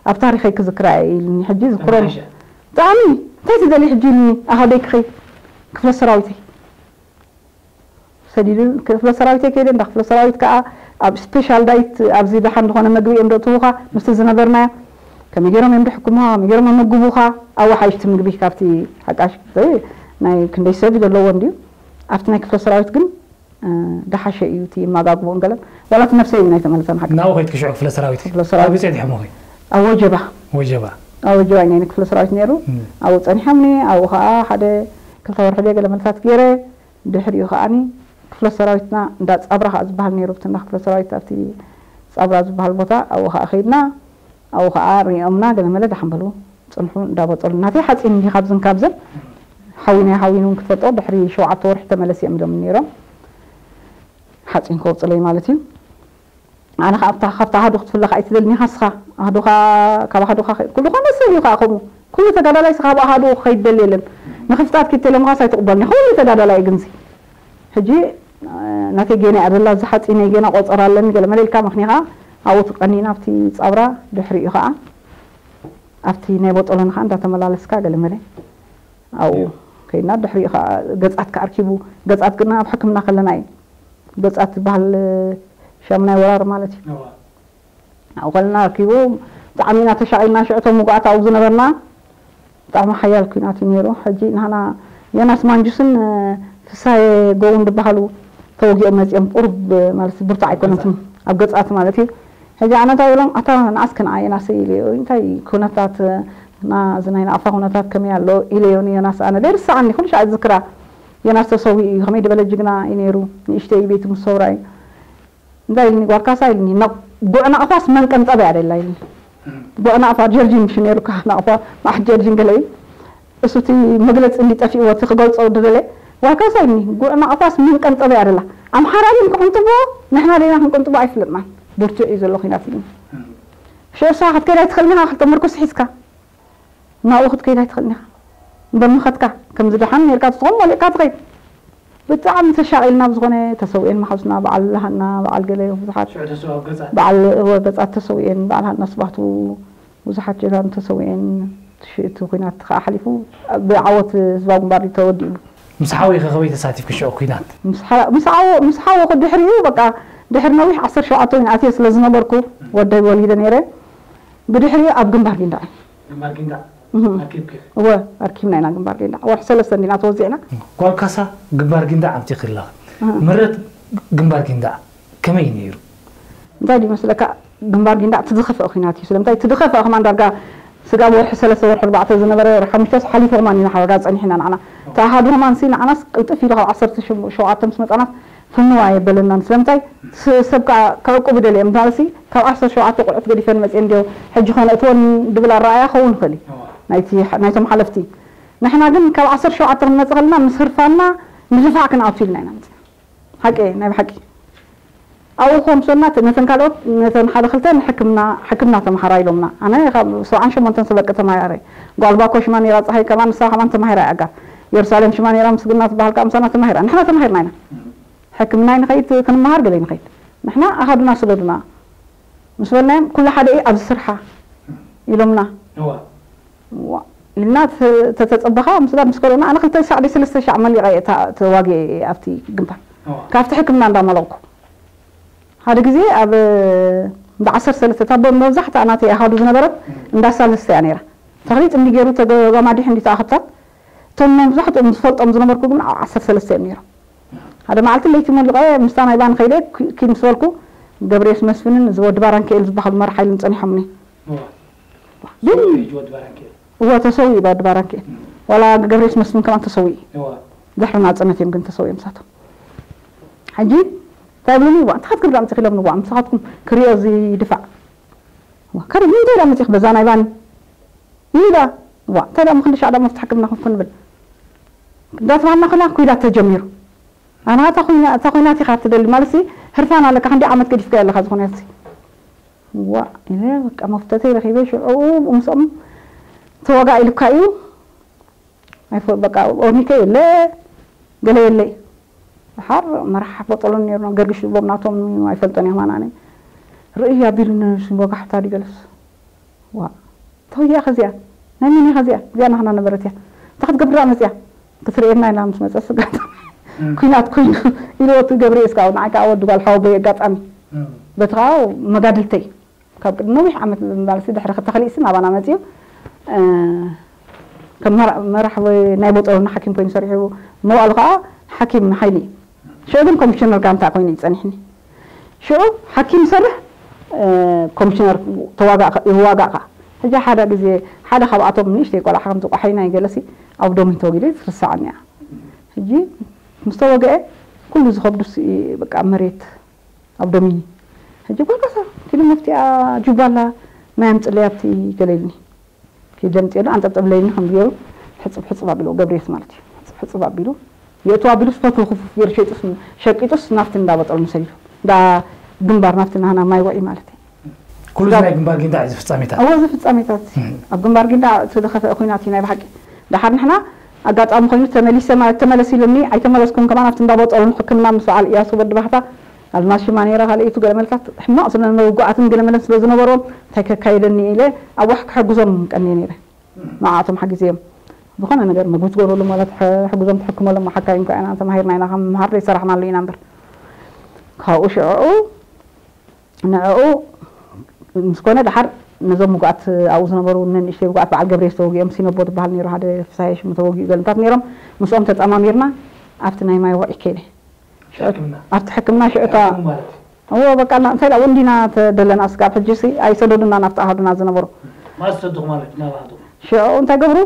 ኣብ ታሪኸይ ክዝክራ እየ ኢልኒ ሕጂ ዝክሮም ብጣዕሚ እንታይ ትደሊ ሕጂ ኢልኒ ኣሃደይ ክኸይ ክፍለ ሰራዊተይ ሰዲዱ ክፍለ ሰራዊተይ ከይደ እንዳ ክፍለ ሰራዊት ከዓ ኣብ ስፔሻል ዳይት ኣብዚ ደሓን ዝኾነ መግቢ እዮም ደእትዉኻ ምስቲ ዝነበርናዮ ከመይ ገይሮም እዮም ድሕክሙኻ ከመይ ገይሮም መመግቡኻ ኣወሓይሽቲ ምግቢ ካብቲ ሓቃሽ ናይ ክንደይ ሰብ ዘለዎ እንድዩ ኣብቲ ናይ ክፍለ ሰራዊት ግን ደሓሸ እዩ እቲ ይመጋግቦን ገለን ዋላ እቲ ነብሰይ እውን ኣይተመልሰን ሓቂ ናብኡ ከይድኪ ሽዑ ክፍለ ሰራዊት ክፍለ ሰራዊት ኣበይ ፂዕቲ ሕሙኺ ኣብ ወጀባ ወጀባ ኣብ ወጀባ ኢና ክፍለ ሰራዊት ነይሩ ኣብኡ ፀኒሖምኒ ኣብኡ ከዓ ሓደ ክልተ ወርሒ ድየ ገለ መልሳት ገይረ ድሕሪኡ ከዓኒ ክፍለ ሰራዊትና እንዳ ፃብራ ከዓ ዝበሃል ነይሩ ብትና ክፍለ ሰራዊት ኣብቲ ፃብራ ዝበሃል ቦታ ኣብኡ ከዓ ከይድና ኣብኡ ከዓ ሪኦምና ገለ መለ ደሓን በሉ ፅንሑ እንዳበፀሉ ናተይ ሓፂን እንዲ ካብዝን ካብዝን ሓዊናይ ሓዊን እውን ክትፈልጦ ድሕሪ ሸውዓተ ወርሒ ተመለስ እዮም ኢሎም ነይሮም ሓፂን ከውፅለይ ማለት እዩ ኣነ ከዓ ኣብታ ካብታ ኣሃዱ ክትፍለ ከዓ ኣይትደልን ኢኻ ንስኻ ኣሃዱኻ ካብ ኣሃዱኻ ኩሉ ኮነ ሰብ እዩ ከዓ ከምኡ ኩሉ ተጋዳላይ ስኻ ኣብ ኣሃዱ ክኸይድ ደሊ የለን ንኽፍጣት ኪድ ተለምኻስ ኣይትቕበልኒ ኩሉ ተጋዳላይ ግንዚ ሕጂ ናተይ ጌና እያ ደላ እዚ ሓፂነይ ጌና ቆፀር ኣለኒ ገለ መለ ኢልካ ምኽኒኻ ኣብኡ ትቀኒና ኣብቲ ፃብራ ድሕሪኡ ከዓ ኣብቲ ናይ ቦጦሎኒ ከዓ እንዳተመላለስካ ገለ መለ ኣብኡ ከይድና ድሕሪኡ ከዓ ገፃት ከኣርኪቡ ገፃት ግና ኣብ ሕክምና ከለና እዩ ገፃት ዝበሃል ሻምናይ ወራር ማለት እዩ ኣብኡ ከለና ኣርኪቡ ብጣዕሚ ኢና ተሻቒልና ሽዑ እቶም ውጉኣት ኣብኡ ዝነበርና ብጣዕሚ ሓያል ኩናት እዩ ነይሩ ሕጂ ናህና ዮናስ ማንጁስን ፍሳየ ጎውን ዝበሃሉ ተወጊኦም መፂኦም ቁሩብ ማለት ብርቱዕ ኣይኮነትን ኣብ ገፃት ማለት እዩ ሕጂ ኣነ እንታይ ኢሎም ኣታ ንዓስ ክንዓ ዮናሰይ ኢለዮ እንታይ ኩነታት ና እዚ ናይ ናቕፋ ኩነታት ከመይ ኣሎ ኢለዮ ንዮናስ ኣነ ደይርስዓኒ ኩሉ ሻዕ ዝክራ ዮናስ ተሰዊኡ እዩ ከመይ ዝበለ ጅግና እዩ ነይሩ ንእሽተይ ቤቱ ምስ ሰውራ እዩ እንታይ ኢልኒ ጓል ካሳ ኢልኒ ጉዕ ናቕፋስ መንቀንጠብ እያ ደላ ኢልኒ ጉዕ ናቕፋ ጀርጂን ምሽ ነይሩ ከዓ ናቕፋ ማሕ ጀርጂን ገለ እዩ እሱ እቲ መግለፂ እንዲጠፊእዎ እቲ ክገልፆ ድደለ ጓል ካሳ ኢልኒ ጉዕ ናቕፋስ መንቀንጠብ እያ ደላ ኣምሓራ ግን ክቅንጥቦ ንሕና ደና ክንቅንጥቦ ኣይፍለጥናን ብርቱዕ እዩ ዘሎ ኩናት ኢልኒ ሽዑ እሳ ክትከይድ ኣይትኽእልን ኢኻ ክልተ ምርኩስ ሒዝካ ናብኡ ክትከይድ ኣይትኽእልን ኢኻ እምበር ምኸድካ ከምዚ ደሓን ነርካ ትኾን መሊእካ ትኸይድ ብጣዕሚ ተሻቒልና ብዝኾነ ተሰዊኤን መሓዙትና በዓል ሃና በዓል ገለ ብዙሓት በዓል ገጻት ተሰዊኤን በዓል ሃና ስባህቱ ብዙሓት ጀጋኑ ተሰዊኤን፣ እቲ ሽ-፣ እቲ ኲናት ከዓ ሓሊፉ ብዓወት ህዝባዊ ግንባር እዩ ተወዲኡ። ምስ ሓወይ ከ ከመይ ተሳቲፍኪ ሽዑ ኲናት? ምስ ሓ-፣ ምስ ዓወ-፣ ምስ ሓወኹ ድሕሪኡ፣ በቃ፣ ድሕሪ ነዊሕ ዓሰርተ ሸውዓተ ወይን ኣትየ ስለ ዝነበርኩ፣ ወደይ ወሊደ ነይረ። ብድሕሪኡ ኣብ ግንባር ጊንዳዕ። ግንባር ጊንዳዕ? እህ። ኣርኪብኪ? እወ፣ ኣርኪብና ኢና ግንባር ጊንዳዕ። ወርሒ ሰለስተ እንዲና ተወዚዕና። ጓል ካሳ ግንባር ጊንዳዕ ኣምፂኽላ። እህ። ምረት ግንባር ጊንዳዕ ከመይ ነይሩ? እንታይ ድዩ መስለካ፣ ግንባር ጊንዳዕ እቲ ዝኸፍአ ኲናት እዩ። ስለምንታይ እቲ ዝኸፍአ ከማን ዳርጋ ስጋብ ወርሒ ሰለስተ፣ ወርሒ ኣርባዕተ ዝነበረ፣ ወርሒ ሓሙሽተ ሓሊፉ ከማን ኢና ሓረጋ ጸኒሕና ንዓና። እቲ ኣሃዱ ከማን ሲ ንዓናስ ቅልጥፍ ኢሉ ካብ ዓሰርተ ሸውዓተ ምስ መጻናስ ፍንዋ የበለናን። ስለምንታይ ስ-፣ ሰብ ከ-፣ ከዕቁብ ይደልየ። ምናልሲ ካብ ዓሰርተ ሸውዓተ ቆልዑት ገዲፈን መጽኤን እንድዮ ሕጂ ከነእትወን ድብል ኣረኣያ ክኸውን ይኽእል እዩ። ናይቲ፣ ናይቶም ሓለፍቲ። ንሕና ግን ካብ ዓሰርተ ሸውዓተ ክንመጽእ ከለና ምስ ህርፋና ንድፋዕ ክንኣቱ ኢልና ኢና መጽና። ሓቂ፣ ናይ ብሓቂ። ኣብኡ ኮምሶና ተ-፣ ነተን ካልኦት፣ ነተን ሓደ ክልተ ንሕክምና፣ ሕክምና ተምሃራ ኢሎምና። ኣነ ካብ ሰብዓን ሸሞንተን ስበቂ ተማሂረ። ጓል ባኮ ሽማ ነይራ፣ ፀሃይ ከማን፣ ንሳ ከማን ተማሂራ እያ። ኣጋር የሩሳሌም ሽማ ነይራ፣ ምስግና ትበሃል፣ ከዓ ምሳና ተማሂራ። ንሕና ተማሂርና ኢና። ሕክምና ንኸይድ፣ ክንመሃር ገለ ንኸይድ። ንሕና ኣሃዱና ስደዱና ምስ በልናዮም፣ ኩሉ ሓደ እዩ ኣብዚ ስርሓ ኢሎምና። እዋ። ዋ፣ ኢልና ተ-፣ ተተጸበኻ፣ ምስላ ምስ ከለና፣ ኣነ ክልተ ሻዕ ድዩ ሰለስተ ሻዕ መሊቐ እየ እታ ተዋጊኤ ኣብቲ ግንባር። እዋ። ካብቲ ሕክምና እንዳመለቕኩ። ሓደ ግዜ ኣብ እንዳ ዓሰርተ ሰለስተ፣ እታ መብዛሕትኣ ናተይ ኣሃዱ ዝነበረት እም። እንዳ ሳልስተ እያ ነይራ። ተኽሊጥ እንዲ ገይሩ ተገማዲሕ እንዲ ተኣኸብታት፣ እቶም መብዛሕትኦም ዝፈልጦም ዝነበርኩ ግን ኣብ ዓሰርተ ሰለስተ እዮም ነይሮም። ሓደ መዓልቲ ለይቲ መሊቐ ምስታ ናይ ባን ከይደ ኪ-፣ ኪድ ምስ በልኩ፣ ገብርየስ መስፍንን እዚ ወዲ ባራንክኤል ዝበሃሉ መራሕ ሓይልን ጸኒሖምኒ። እዋ። ግን ሰውዩ እዩ ወዲ ባራንክኤል። እወ፣ ተሰዊኡ እዩ ወዲ ባራንክኤል። እም። ዋላ ገብርየስ መስፍን ከማን ተሰዊኡ እዩ። እዋ። ድሕሪ ናጽነት እዮም ግን ተሰዊኦም ንሳቶም። ሕጂ እንታይ ይብሉኒ? እዋ፣ እንታይ ክትገብር ኣምጺእኺ ኢሎምኒ? እዋ፣ ምሳኻትኩም ክሪኦ እዚ ድፋዕ። እዋ፣ ካበይ እንታይ ኢላ መጺእኺ በዛ ናይ ባኒ? ኢላ። እዋ፣ እንታይ ደኣ ምኽንዲ ሻዕ ደኣ መፍትሒ ሕክምና ክንፍን ንብል? እንዳተባህልና ከለና ኩናት ተጀሚሩ። ኣነ እታ ኩና-፣ እታ ኩናት ኢኻ ትደሊ ማለትሲ፣ ህርፋን ኣለካ፣ ክንደይ ዓመት ገዲፍካዮ ኣለኻ እዚ ኩናትሲ? ዋ፣ ኢለ በቃ መፍተተይ ረኺበ፣ ሽዑ ምስኦም ተዋጋእ ኢሉካ እዩ። ኣይፈ-፣ በቃ ኦርኒከ የለ፣ ገለ የለ። ደሓር መራሕ ቦጦሎን ነይርና፣ ገርግሽ ዝብሎም ናቶም ኣይፈልጦን እዮም፣ ኣነ ርእይ ኣቢሉኒ፣ ወጋሕታ ድዩ ገለስ። ዋ፣ ተው እዚኣ ኸዚኣ፣ ናይ መን እያ ኸዚኣ? እዚኣ ናህና ነበረት እያ። እንታይ ክትገብር ደኣ መፅያ? ክትርእየና ኢላ ምስ መፀት ስጋት እም። ኩናት ኮይኑ ኢሉ ወቱ ገብርኤስ ከዓ ንዓይ ከዓ ወዲ ጓል ሓወቦይ ኣጋጣሚ እም። በቲ ከዓ መጋድልተይ ካብ ቅድሚ ነዊሕ ዓመት ማለት ድሕሪ ክልተ ክልኢሲ ናባና መፅዩ እ፣ ከም መራ-፣ መራሒ ናይ ቦጦሎኒ ሓኪም ኮይኑ ሰሪሑ መዋእሉ ከዓ ሓኪም ሓይሊ እዩ። ሽዑ ግን ኮሚሽነር ጋንታ ኮይኑ እዩ ፀኒሕኒ። ሽዑ ሓኪም ይሰርሕ እ፣ ኮሚሽነር ተዋጋእ ይዋጋእ ከዓ። ሕጂ ሓደ ግዜ ሓደ ካብኣቶም ንእሽተይ ቆልዓ ከም ዝቋሓይና ይገለሲ ኣብ ዶሚ ተወጊደ ትርሳዓኒ እያ። ሕጂ ምስ ተወግአ ኩሉ ዝኸብዱስ በቃ መሬት ኣብ ዶሚ። ሕጂ ጓልካሳ ኪሎ መፍቲያ ጁባላ ናይ ኣምፅለይ ኣብቲ ገለ ኢልኒ። ኪድ ለምፅየሉ ኣንጠብጠብለይኒ ከም ገይሩ ሕፅብ ሕፅብ ኣቢሉ ገብርኤስ ማለት እዩ። ሕፅብ ሕፅብ ኣቢሉ የእቱ ኣቢሉ ስፈቱ ክፉፍ ገይሩ ሸይጡስ ሸቂጡስ ናብቲ እንዳ በጠሉ ሰዲዱ። እንዳ ግንባር ናብቲ ናህና ማይ ወዒ ማለት እዩ። ኩሉ እዚ ናይ ግንባር ጊንዳዕ እዩ እዚ ፍጻሜታት። እዎ፣ እዚ ፍጻሜታት። እም። ኣብ ግንባር ጊንዳዕ እቲ ዝኸፍአ ኲናት እዩ ናይ ብሓቂ። ደሓር ንሕና ኣጋጣሚ ኮይኑ ተመሊሰ ማለት ተመለስ ኢሉኒ፣ ኣይተመለስኩን ከማን ኣብቲ እንዳ በጠሉን ሕክምና ምስ በዓል እያሱ ወዲ ባህታ፣ ኣልማዝ ሽማ ነይራ፣ ካልኣይቱ ገለ መልታት ሕማቕ ስለ ውጉኣትን ገለ መለን ስለ ዝነበሮም እንታይ ከካይደኒ ኢለ ኣብ ዋሕ ክሕግዞም ቀንየ ነይረ። ንዓኣቶም ሓጊዘዮም። ዝኾነ ነገር መግቢ ትገብረሎም ማለት ሕ-፣ ሕግዞም ትሕክመሎም ሓካይም ከኣ ኢና ተማሂርና ኢና፣ ከም መሃር ዘይሰራሕናሉ ኢና እምበር። ካብኡ ሽዕኡ ንዕኡ ምስ ኮነ ደሓር ነዞም ምጉኣት ኣብኡ ዝነበሩ ነንእሽተይ ምጉኣት በዓል ገብርኤስ ተወጊኦም ሲነቦ ዝበሃል ነይሩ፣ ሓደ ፍሳየ ሽሙ ተወጊኡ ገልታት ነይሮም። ምስኦም ተጠማሚርና ኣብቲ ናይ ማይ ወዒ ከይደ። ሽዑ ሕክምና? ኣብቲ ሕክምና ሽዑ እታ ሕክም ማለት? እዎ፣ በቃ፣ እና እንታይ ኢላ ወንዲና ተደለና ስጋብ ሕጂ ሲ ኣይሰደዱና ናብቲ ኣሃዱና ዝነበሩ። ማን ዝሰደኹም ማለት ናብ ኣሃዱኹም? ሽዑ እንታይ ገብሩ?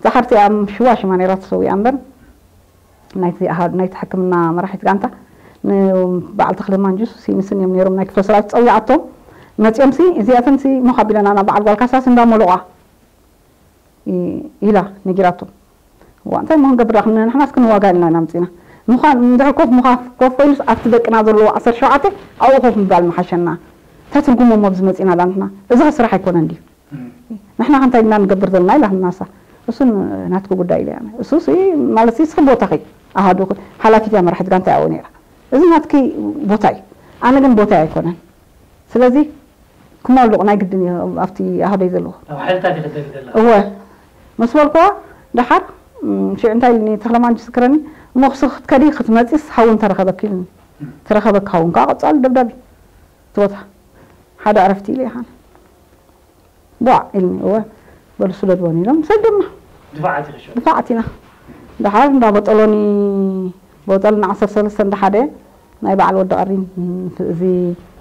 ዛሓርቲ እያ ሽዋ ሽማ ነይራ ተሰዊኣ እምበር፣ ናይቲ ኣሃ-፣ ናይቲ ሕክምና መራሒት ጋንታ ንበዓል ተኽለ ማንጁስ ሲ ንስን እዮም ነይሮም ናይ ክፍለ ሰራዊት ጸዊዓቶም። መጺኦም ሲ እዚኣተን ሲ ሞኽ ኣቢለና ናብ በዓል ጓል ካሳስ እንዳመለቋ ኢ-፣ ኢላ ነጊራቶም። እዋ፣ እንታይ እሞ ክንገብር ደኣ፣ ንሕናስ ክንዋጋ ኢልና ኢና መጺና። ምዃን፣ እንድሕር ኮፍ ምዃን፣ ኮፍ ኮይኑስ ኣብቲ ደቅና ዘለዎ ዓሰርተ ሸውዓተ ኣብኡ ኮፍ ምባል ምሓሸና። እንታይ ትርጉሙ እሞ ኣብዚ መጺና ደኣ ንሕና? እዚ ኸ ስራሕ ኣይኮነን ድዩ? እም። ንሕና ኸ እንታይ ኢና ንገብር ዘለና? ኢላ ንናሳ። እሱ ን-፣ ናትኪ ጉዳይ ኢለ ኣነ። እሱ ሲ፣ ማለት ሲ፣ እስኺ ቦታኺ ኣሃዱ፣ ሓላፊት እያ መራሒት ጋንታ እያ ኣብኡ ነይራ። እዚ ናትኪ ቦታ እዩ። ኣነ ግን ቦታይ ኣይኮነን። ስለዚ ክመልቕ ናይ ግድን እዩ ኣብቲ ኣህደይ ዘለዎ። ኣብ ሓይልታት ይኽደል ይደላ። እወ፣ ምስ በልክዋ ደሓር፣ እም፣ ሽዑ እንታይ ኢልኒ ተኽለማን ዝዝክረኒ፣ እሞ ክሲ ክትከዲ ክትመጺስ ሃውን ተረኸበኪ ኢልኒ። ተረኸበኪ ሃውን ከዓ ቀጻሊ ደብዳቤ። እቲ ቦታ ሓደ ዕረፍቲ ኢለ ይሓን። ቧዕ ኢልኒ፣ እወ፣ በሉ ስደድወን ኢሎም ሰደድና። ድፋዓት ይኽሸ። ድፋዓት ኢና። ደሓር እንዳ ቦጠሎኒ፣ ቦጠሎኒ ዓሰርተ ሰለስተ እንዳ ሓደ ናይ በዓል ወዲ ቀሪን፣ እዚ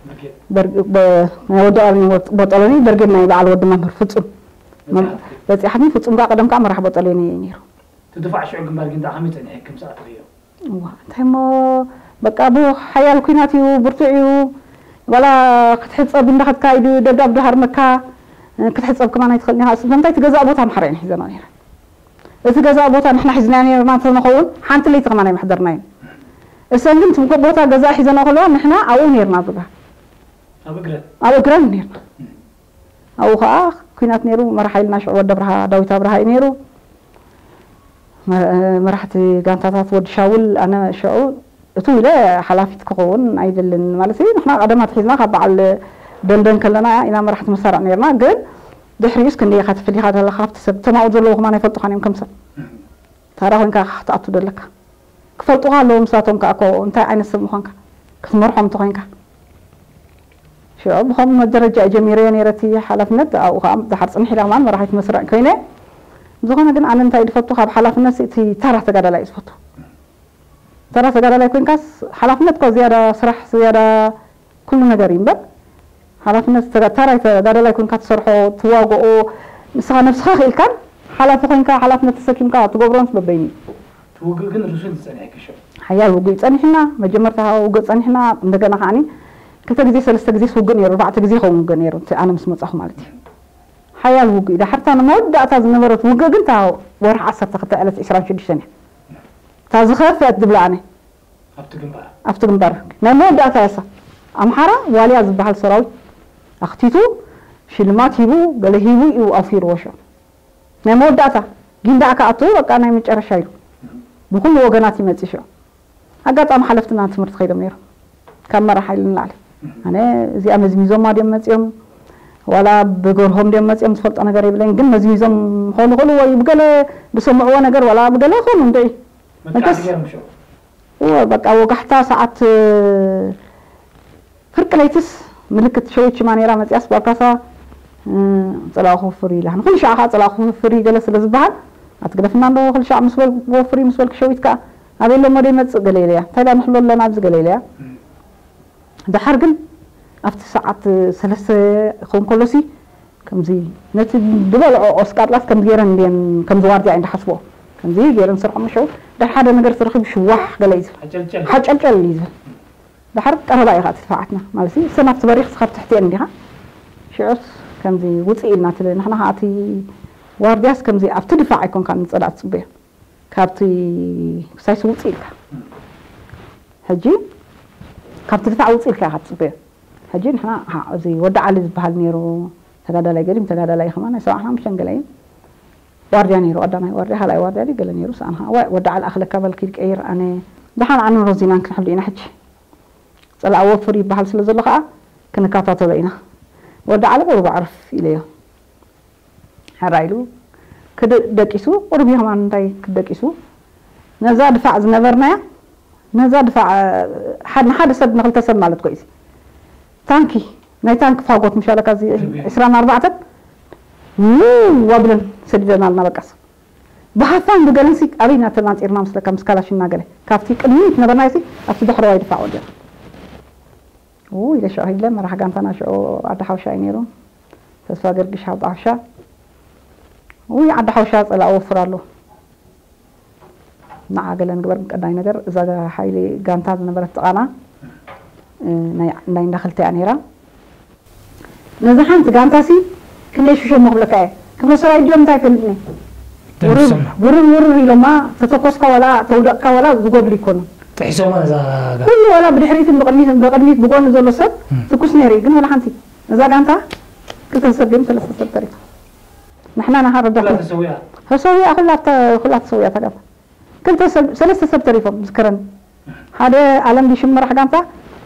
ብርጌድ። በርግ-፣ በ-፣ ናይ ወዲ ቀሪን ወጥ-፣ ቦጠሎኒ በርጌድ ናይ በዓል ወዲ መምህር ፍጹም። መም-፣ በጺሓትኒ። ፍጹም ከዓ ቀደም ከዓ መራሕ ቦጠሎኒ እዩ ነይሩ። እቲ ድፋዕ ሽዑ ግንባር ግን ከመይ ጸኒሕኩም ሰዓት ርእዮ? እዋ፣ እንታይ እሞ በቃ ብሓያል ኲናት እዩ፣ ብርቱዕ እዩ። ዋላ ክትሕጸብ እንዳኸድካ ኢዱ ደብዳብ ድሃርመካ፣ ክትሕጸብ ከማን ኣይትኽእልን ኢኻ። ስለምንታይ እቲ ገዛእ ቦታ ኣምሓራ እየን ሒዘናኦ ነይረን። እቲ ገዛእ ቦታ ንሕና ሒዝናዮ ነይርና እንተንኸውን፣ ሓንቲ ለይቲ ከማን ኣይመሕደርናዮን። እሰን ግን እቲ ቦታ ገዛእ ሒዘናኦ ከለዋ ንሕና ኣብኡ ነይርና ኣብ ርጋ። ኣብ እግረን? ኣብ እግረን ነይርና። ኣብኡ ኸዓ ኲናት ነይሩ። መራሕ ሓይልና ሽዑ ወዲ ኣብርሃ፣ ዳዊት ኣብርሃ እዩ ነይሩ። መ-፣ መራሕቲ ጋንታታት ወዲ ሻውል፣ ኣነ ሽዑ እቱ ኢለ ሓላፊት ክኸውን ኣይደልን። ማለት እዩ፣ ንሕና ቀደም ኣትሒዝና ካብ በዓል ደንደን ከለና ኢና መራሕቲ መሳርዕ ነይርና። ግን ድሕሪኡስ ክንደይ ኢኻ ተፈሊኻ ዘለኻ ካብቲ ሰብ፣ እቶም ኣብኡ ዘለዉ ከማን ኣይፈልጡኻን እዮም ከም ሰብ። ታራ ኮይንካ ኢኻ ክትኣቱ ዘለካ። ክፈልጡኻ ኣለዎም ንሳቶም ከኣ እኮ እንታይ ዓይነት ሰብ ምዃንካ ክትመርሖም እንተኾይንካ። ሽዑ ብኸምኡ ደረጃ እየ ጀሚረዮ ነይረ እቲ ሓላፍነት። ኣብኡ ከኣ ድሓር ጽንሕ ኢለ ከማን መራሒት መስርዕ ኮይነ። ብዝኾነ ግን ኣነ እንታይ ድፈቱ፣ ካብ ሓላፍነት እቲ ተራ ተጋዳላይ እዩ ዝፈቱ። ተራ ተጋዳላይ ኮይንካስ ሓላፍነት እኮ ዝያዳ ስራሕ፣ ዝያዳ ኩሉ ነገር እዩ እምበር፣ ሓላፍነት ተጋ-፣ ተራይ ተጋዳላይ ኮይንካ ትሰርሖ፣ ትዋግኦ፣ ንስኻ ነብስኻ ክኢልካን ሓላፊ ኮይንካ ሓላፍነት ተሰኪምካ ትገብሮንስ በበይኑ እዩ። እቲ ውግእ ግን ርሱን ዝጸንሐ ክሸው። ሓያል ውግእ ጸኒሕና፣ መጀመርታ ውግእ ጸኒሕና፣ እንደገና ከዓኒ ክልተ ግዜ ሰለስተ ግዜስ ውግእ ነይሩ፣ ኣርባዕተ ግዜ ይኸውን ውግእ ነይሩ፣ እቲ ኣነ ምስ መጻኹ ማለት እዩ። ሓያል ውግእ እዩ። ዳሕርታ ንመወዳእታ ዝነበረት ውግእ ግን እታ ወርሒ ዓሰርተ ክልተ ዕለት ዕስራን ሽዱሽተን እያ። እታ ዝኸፍአት ዝብላ ኣነ። ኣብቲ ግንባር። ኣብቲ ግንባር ናይ መወዳእታ እያ እሳ። ኣምሓራ ዋልያ ዝበሃል ሰራዊት ኣኽቲቱ ሽልማት ሂቡ ገለ ሂቡ እዩ ኣውፊርዎ ሽዑ። ናይ መወዳእታ ጊንዳዕ ክኣቱ በቃ ናይ መጨረሻ ኢሉ ብኹሉ ወገናት ይመጽእ ሽዑ። ኣጋጣሚ ሓለፍትና ትምህርቲ ከይዶም ነይሮም ካብ መራሕ ሓይሊ ንላዕሊ። ኣነ እዚኣ መዝሚዞማ ድዮም መጺኦም ዋላ ብገርሆም ድዮም መጺኦም ዝፈልጦ ነገር የብለይን፣ ግን መዝሚዞም ክኾኑ ይኽእሉ ወይ ብገለ ዝሰምዕዎ ነገር ዋላ ብገለ ይኾኑ እንድዒ። መጥቃዕቲ መቸስ ገይሮም ሽዑ። እወ፣ በቃ ወጋሕታ ሰዓት ፍርቂ ለይትስ ምልክት ሸዊት ሽማ ነይራ መጺኣስ ባካሳ፣ እ፣ ጸላኢ ክውፍር ኢላ። ንኹሉ ሻዕ ከዓ ጸላኢ ክውፍር እዩ ገለ ስለ ዝበሃል፣ ኣትግደፍና እንዶ ኩሉ ሻዕ ምስ በል-፣ ክወፍር እዩ ምስ በልኪ ሸዊት ከዓ ኣበይ ኣሎ እሞ ደይመጽእ ገለ ኢለያ። እንታይ ደኣ ንሕሎ ኣለና ኣብዚ ገለ ኢለያ። ደሓር ግን ኣብቲ ሰዓት ሰለስተ ክኸውን ከሎሲ ከምዚ ነቲ ዝበልዖ ቆስቃጥላስ ከምዚ ገይረን እንድየን ከምዚ ዋርድያ እየን ዝሓስቦ። ከምዚ ገይረን ዝሰርሖ መሸው ድሕሪ ሓደ ነገር ተረኺቡ ሽዋሕ ገለ እዩ ዝብል። ሓጨልጨል። ሓጨልጨል እዩ ዝብል። ድሓር ቀረባ እዩ ከዓ እቲ ድፋዓትና። ማለት እዩ፣ እሰን ኣብቲ በሪኽ፣ እስኻ ኣብ ትሕቲኤን እንዲኻ። ሽዑስ ከምዚ ውፅእ ኢልና፣ እቲ ንሕና ከዓ እቲ ዋርድያስ ከምዚ ኣብቲ ድፋዕ ኣይኮንካን ንፀላእ ትፅበዮ። ካብቲ ክሳይሲ ውፅእ ኢልካ። ሕጂ ካብቲ ድፋዕ ውፅእ ኢልካ ኢኻ ትፅበዮ። ሕጂ ንሕና፣ ሃ፣ እዚ ወዲ ዓሊ ዝበሃል ነይሩ፣ ተጋዳላይ ገዲም፣ ተጋዳላይ ከማን ናይ ሰብዓን ሓሙሽተን ገለ እዩ። ዋርድያ ነይሩ፣ ቀዳማይ ዋርድያ፣ ካልኣይ ዋርድያ ድዩ ገለ ነይሩ፣ ሰኣን ከዓ፣ ዋይ፣ ወዲ ዓሊ ኣኽለካ በል ኪድ ቀይር፣ ኣነ፣ ደሓን ኣነ ሮዚናን ክንሕሉ ኢና ሕጂ። ጸላእ ወፍር ይበሃል ስለ ዘሎ ከዓ ክንከታተሎ ኢና። ወዲ ዓሊ ቁሩብ ኣዕርፍ ኢለዮ። ሕራይ ኢሉ ክድ-፣ ደቂሱ፣ ቁሩብ እዩ ከማን እንታይ ክደቂሱ። ነዛ ድፋዕ ዝነበርናያ፣ ነዛ ድፋዕ፣ ሓ-፣ ንሓደ ሰብ ንኽልተ ሰብ ማለት ኮ እዩ። ታንኪ፣ ናይ ታንኪ ፋጎት ምሻለካ እዚ ዕስራን ኣርባዕተን፣ ውው ኣብለን ሰዲደናልና በቃስ። ብሃፋን ብገለንሲ ኣበይ ኢና ተናፂርና መስለካ ምስ ካላሽንና ገለ። ካብቲ ቅድሚት ነበርናዮሲ ኣብቲ ዳሕረዋይ ድፋዕ ወዲቕና። ውይ ኢለ ሽዑ ኢለ መራሕ ጋንታና ሽዑ ዓዲ ሓውሻ እዩ ነይሩ። ተስፋ ገርግሽ ዓዲ ሓውሻ። ውይ ዓዲ ሓውሻ ጸላኢ ወፍር ኣሎ። ንዓ ገለ ንግበር ቀዳይ ነገር እዛ ሓይሊ ጋንታ ዝነበረት ጥቓና፣ እ፣ ናይ፣ ናይ እንዳኽልተ እያ ነይራ። ነዛ ሓንቲ ጋንታሲ ክንደይ ሽሾ እሞ ክብለካ እየ። ክፍለ ሰራዊት ድዮም እንታይ ፈልጥኒ? ውርር፣ ደምስሶም። ውርር፣ ውርር ኢሎማ ተተኮስካ ዋላ ተውደቕካ ዋላ ዝጎድሉ ይኮኑ። ጥሒሶማ እዛ ጋር። ኩሉ ዋላ ብድሕሪትን ብቕድሚት፣ ብቕድሚት ብጎኒ ዘሎ ሰብ እም። ትኩስ ነይሩ እዩ። ግን ዋላ ሓንቲ እዛ ጋንታ ክልተ ሰብ ድዮም ሰለስተ ሰብ ተሪፉ። ንሕና ናሃ ረዳት ኩላ ተሰዊኣ። ተሰዊኣ፣ ኩላ ተ-፣ ኩላ ተሰዊኣ እታ ጋንታ። ክልተ ሰብ፣ ሰለስተ ሰብ ተሪፎም ዝከረኒ። ሓደ ኣለም ዲሽም መራሕ ጋንታ፣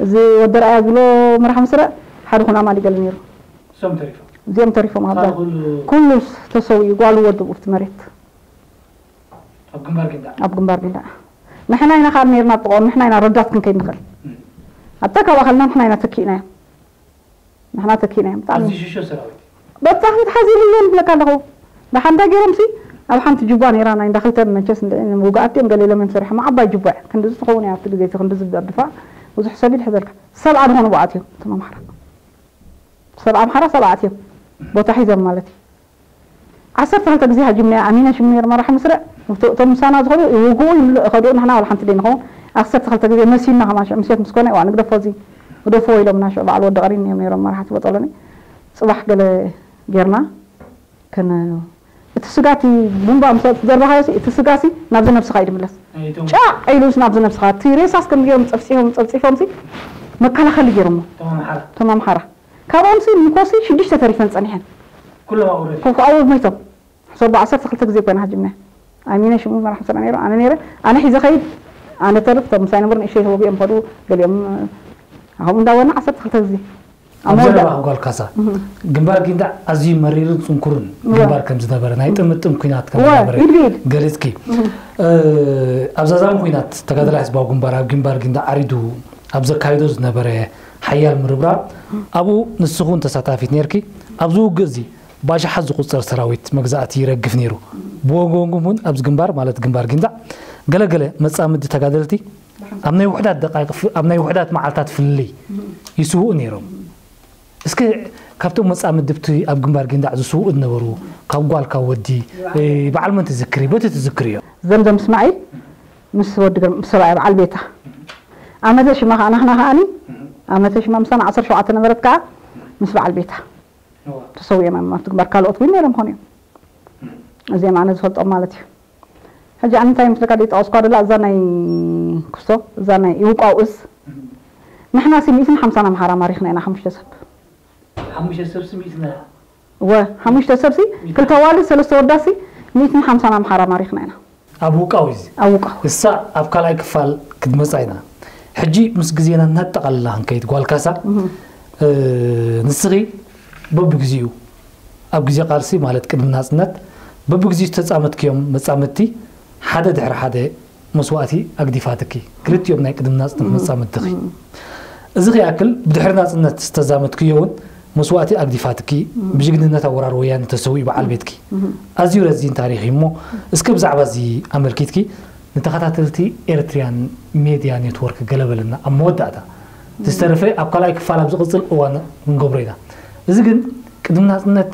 እዚ ወዲ ረኣያ ዝብሎ መራሕ መስርዕ፣ ሓደ ኩናማ ዲገል ነይሩ። እዞም ተሪፎም። እዚኦም ተሪፎም ኣብዛ ካልእ ኩሉ ኩሉ ተሰዊኡ፣ ጓሉ ወዱ ኣብቲ መሬት ኣብ ግንባር ጊንዳዕ። ኣብ ግንባር ጊንዳዕ። ንሕና ኢና ካብ ነርና ኣብ ጥቕኦም፣ ንሕና ኢና ረዳት ክንከይድ ንኽእል። ኣብታ ካብ ኣኸልና ንሕና ኢና ተኪእናዮም። ንሕና ተኪእናዮም። ብጣዕሚ ኣዝዩ ሽሾ ሰራዊት። በጣም ተሓዚሉ ኣሎ ንብለካ ኣለኹ። ደሓን እንታይ ገይሮም ሲ ኣብ ሓንቲ ጅባ ነይራ ናይ እንዳ ክልተ መቸስ እንደ ውግኣት እዮም ገለ ኢሎም እዮም ሰሪሖም። ዓባይ ጅባ እያ። ክንድዚ ትኸውን እያ ኣብቲ ግዜ እቲ ክንድዚ ደርድፋ ብዙሕ ሰብ ይድሕዘልካ። ሰብዓ ዝኾኑ ብኣት እዮም እቶም ኣምሓራ። ሰብ ኣምሓራ ሰብ ኣትዮም ቦታ ሒዞም ማለት እዩ። ዓሰርተ ክልተ ግዜ ሃጅምና ኣሚነ ሽሙ ነይሩ መራሒ ምስርዕ እቶም ምሳና ዝኸዱ ይውግኡ ይምልእ ኸዱ ንሕና ዋላ ሓንቲ ደይንኸውን ዓሰርተ ክልተ ግዜ መሲና ከማን ሽዑ ምሸት ምስ ኮነ እዋ ንግደፎ እዚ ግደፍዎ ኢሎምና ሽዑ በዓል ወዲ ቐሪን እዮም ነይሮም መራሕቲ በጠሎኒ ጽባሕ ገለ ጌርና ከነ እቲ ስጋቲ ቡምባ ምስ ዘርባኻዮ እቲ ስጋሲ ናብዚ ነብስኻ እዩ ድምለስ ጫዕ ኢሉስ ናብዚ ነብስኻ እቲ ሬሳስ ከም ገይሮም ጸፍጺፎም ጸፍጺፎምሲ መከላኸሊ ገይሮሞ እቶም ኣምሓራ ካብኦም ሲ ምኮሲ ሽዱሽተ ተሪፈን ጸኒሐን ኩሎም ኣብኡ ረፊ ኮፍ ኣብኡ ሞይቶም ሕሰቦ ዓሰርተ ክልተ ግዜ ኮይና ሃጅምና ኣሚነ ሽሙ መራሕ ስራ ነይሩ ኣነ ነይረ ኣነ ሒዘ ኸይድ ኣነ ተርፍ ቶም ምሳይ ነበር ንእሽተይ ተወጊኦም ከዱ ገሊኦም ኣኸም እንዳወና ዓሰርተ ክልተ ግዜ ኣብ ኣብዚ መወዳእ ረባ ጓል ካሳ ግንባር ጊንዳዕ ኣዝዩ መሪርን ጽንኩርን እወ። ግንባር ከም ዝነበረ ናይ ጥምጥም ኩናት ከም እወ፣ ዝነበረ ኢድ ብኢድ። ገሊጽኪ እ፣ ኣብ ዛዛም ኩናት ተጋደላይ ህዝባዊ ግንባር ኣብ ግንባር ጊንዳዕ ዓሪዱ ኣብ ዘካይዶ ዝነበረ ሓያል ምርብራብ ኣብኡ ንስኹን ተሳታፊት ነርኪ ኣብዚ ውግእ እዚ ብኣሽሓት ዝቑጸር ሰራዊት መግዛእቲ ይረግፍ ነይሩ ብወንጎንጉም እውን ኣብዚ ግንባር ማለት ግንባር ጊንዳዕ ገለገለ መጻምዲ ተጋደልቲ ኣብ ናይ ውሕዳት ደቃይቕ ፍ- ኣብ ናይ ውሕዳት መዓልታት ፍልልይ ይስውኡ ነይሮም እስከ ካብቶም መጻምድብቲ ኣብ ግንባር ጊንዳዕ ዝስውኡ ዝነበሩ ካብ ጓል ካብ ወዲ እ፣ በዓል መን ትዝክሪ በቲ ትዝክርዮ ዘምዘም እስማዒል ምስ ወዲ ገርም ሰብኣይ በዓል ቤታ ኣመተ ሽማ ከዓ ናኽና ከዓኒ ኣመተ ሽማ ምሳና ዓሰርተ ሸውዓተ ነበረት ከዓ ምስ በዓል ቤታ ተሰዊኦም እዮም ኣብቲ ግንባር ካልኦት እውን ነይሮም ኾኑ እዮም እዚኦም ኣነ ዝፈልጦም ማለት እዩ ሕጂ ኣነ እንታይ ምስለካ ደይጠቐስኳ ደላ እዛ ናይ ክስቶ እዛ ናይ ይውቃው እዝ ንሕና ሲ ሚእትን ሓምሳን ኣምሓራ ማሪኽና ኢና ሓሙሽተ ሰብ ሓሙሽተ ሰብ ስሚዕትና እወ ሓሙሽተ ሰብሲ ክልተ ዋልድ ሰለስተ ወዳሲ ሚእትን ሓምሳን ኣምሓራ ማሪኽና ኢና ኣብ ውቃው እዚ ኣብ ውቃው እሳ ኣብ ካልኣይ ክፋል ክትመጻ ኢና ሕጂ ምስ ግዜና እናጠቓለላ ክንከይድ ጓል ካሳ እ፣ ንስኺ በብግዚኡ ኣብ ግዜ ቃልሲ ማለት ቅድሚ ናጽነት በብግዚኡ ዝተጻመትክዮም መጻምድቲ ሓደ ድሕሪ ሓደ መስዋእቲ ኣግዲፋትኪ ክልቲኦም ናይ ቅድሚ ናጽነት መጻምድትኺ እዚ ኸይኣክል ብድሕሪ ናጽነት ዝተዛመትክዮ እውን መስዋእቲ ኣግዲፋትኪ ብጅግንነት ኣብ ወራር ወያነ ተሰዊኡ በዓል ቤትኪ ኣዝዩ ረዚን ታሪኽ እዩ እሞ እስከ ብዛዕባ እዚ ኣመልኪትኪ ንተኸታተልቲ ኤርትሪያን ሜድያ ኔትወርክ ገለ በለና ኣብ መወዳእታ ዝተረፈ ኣብ ካልኣይ ክፋል ኣብ ዝቕጽል እዋን ክንገብሮ ኢና እዚ ግን ቅድሚ ናጽነት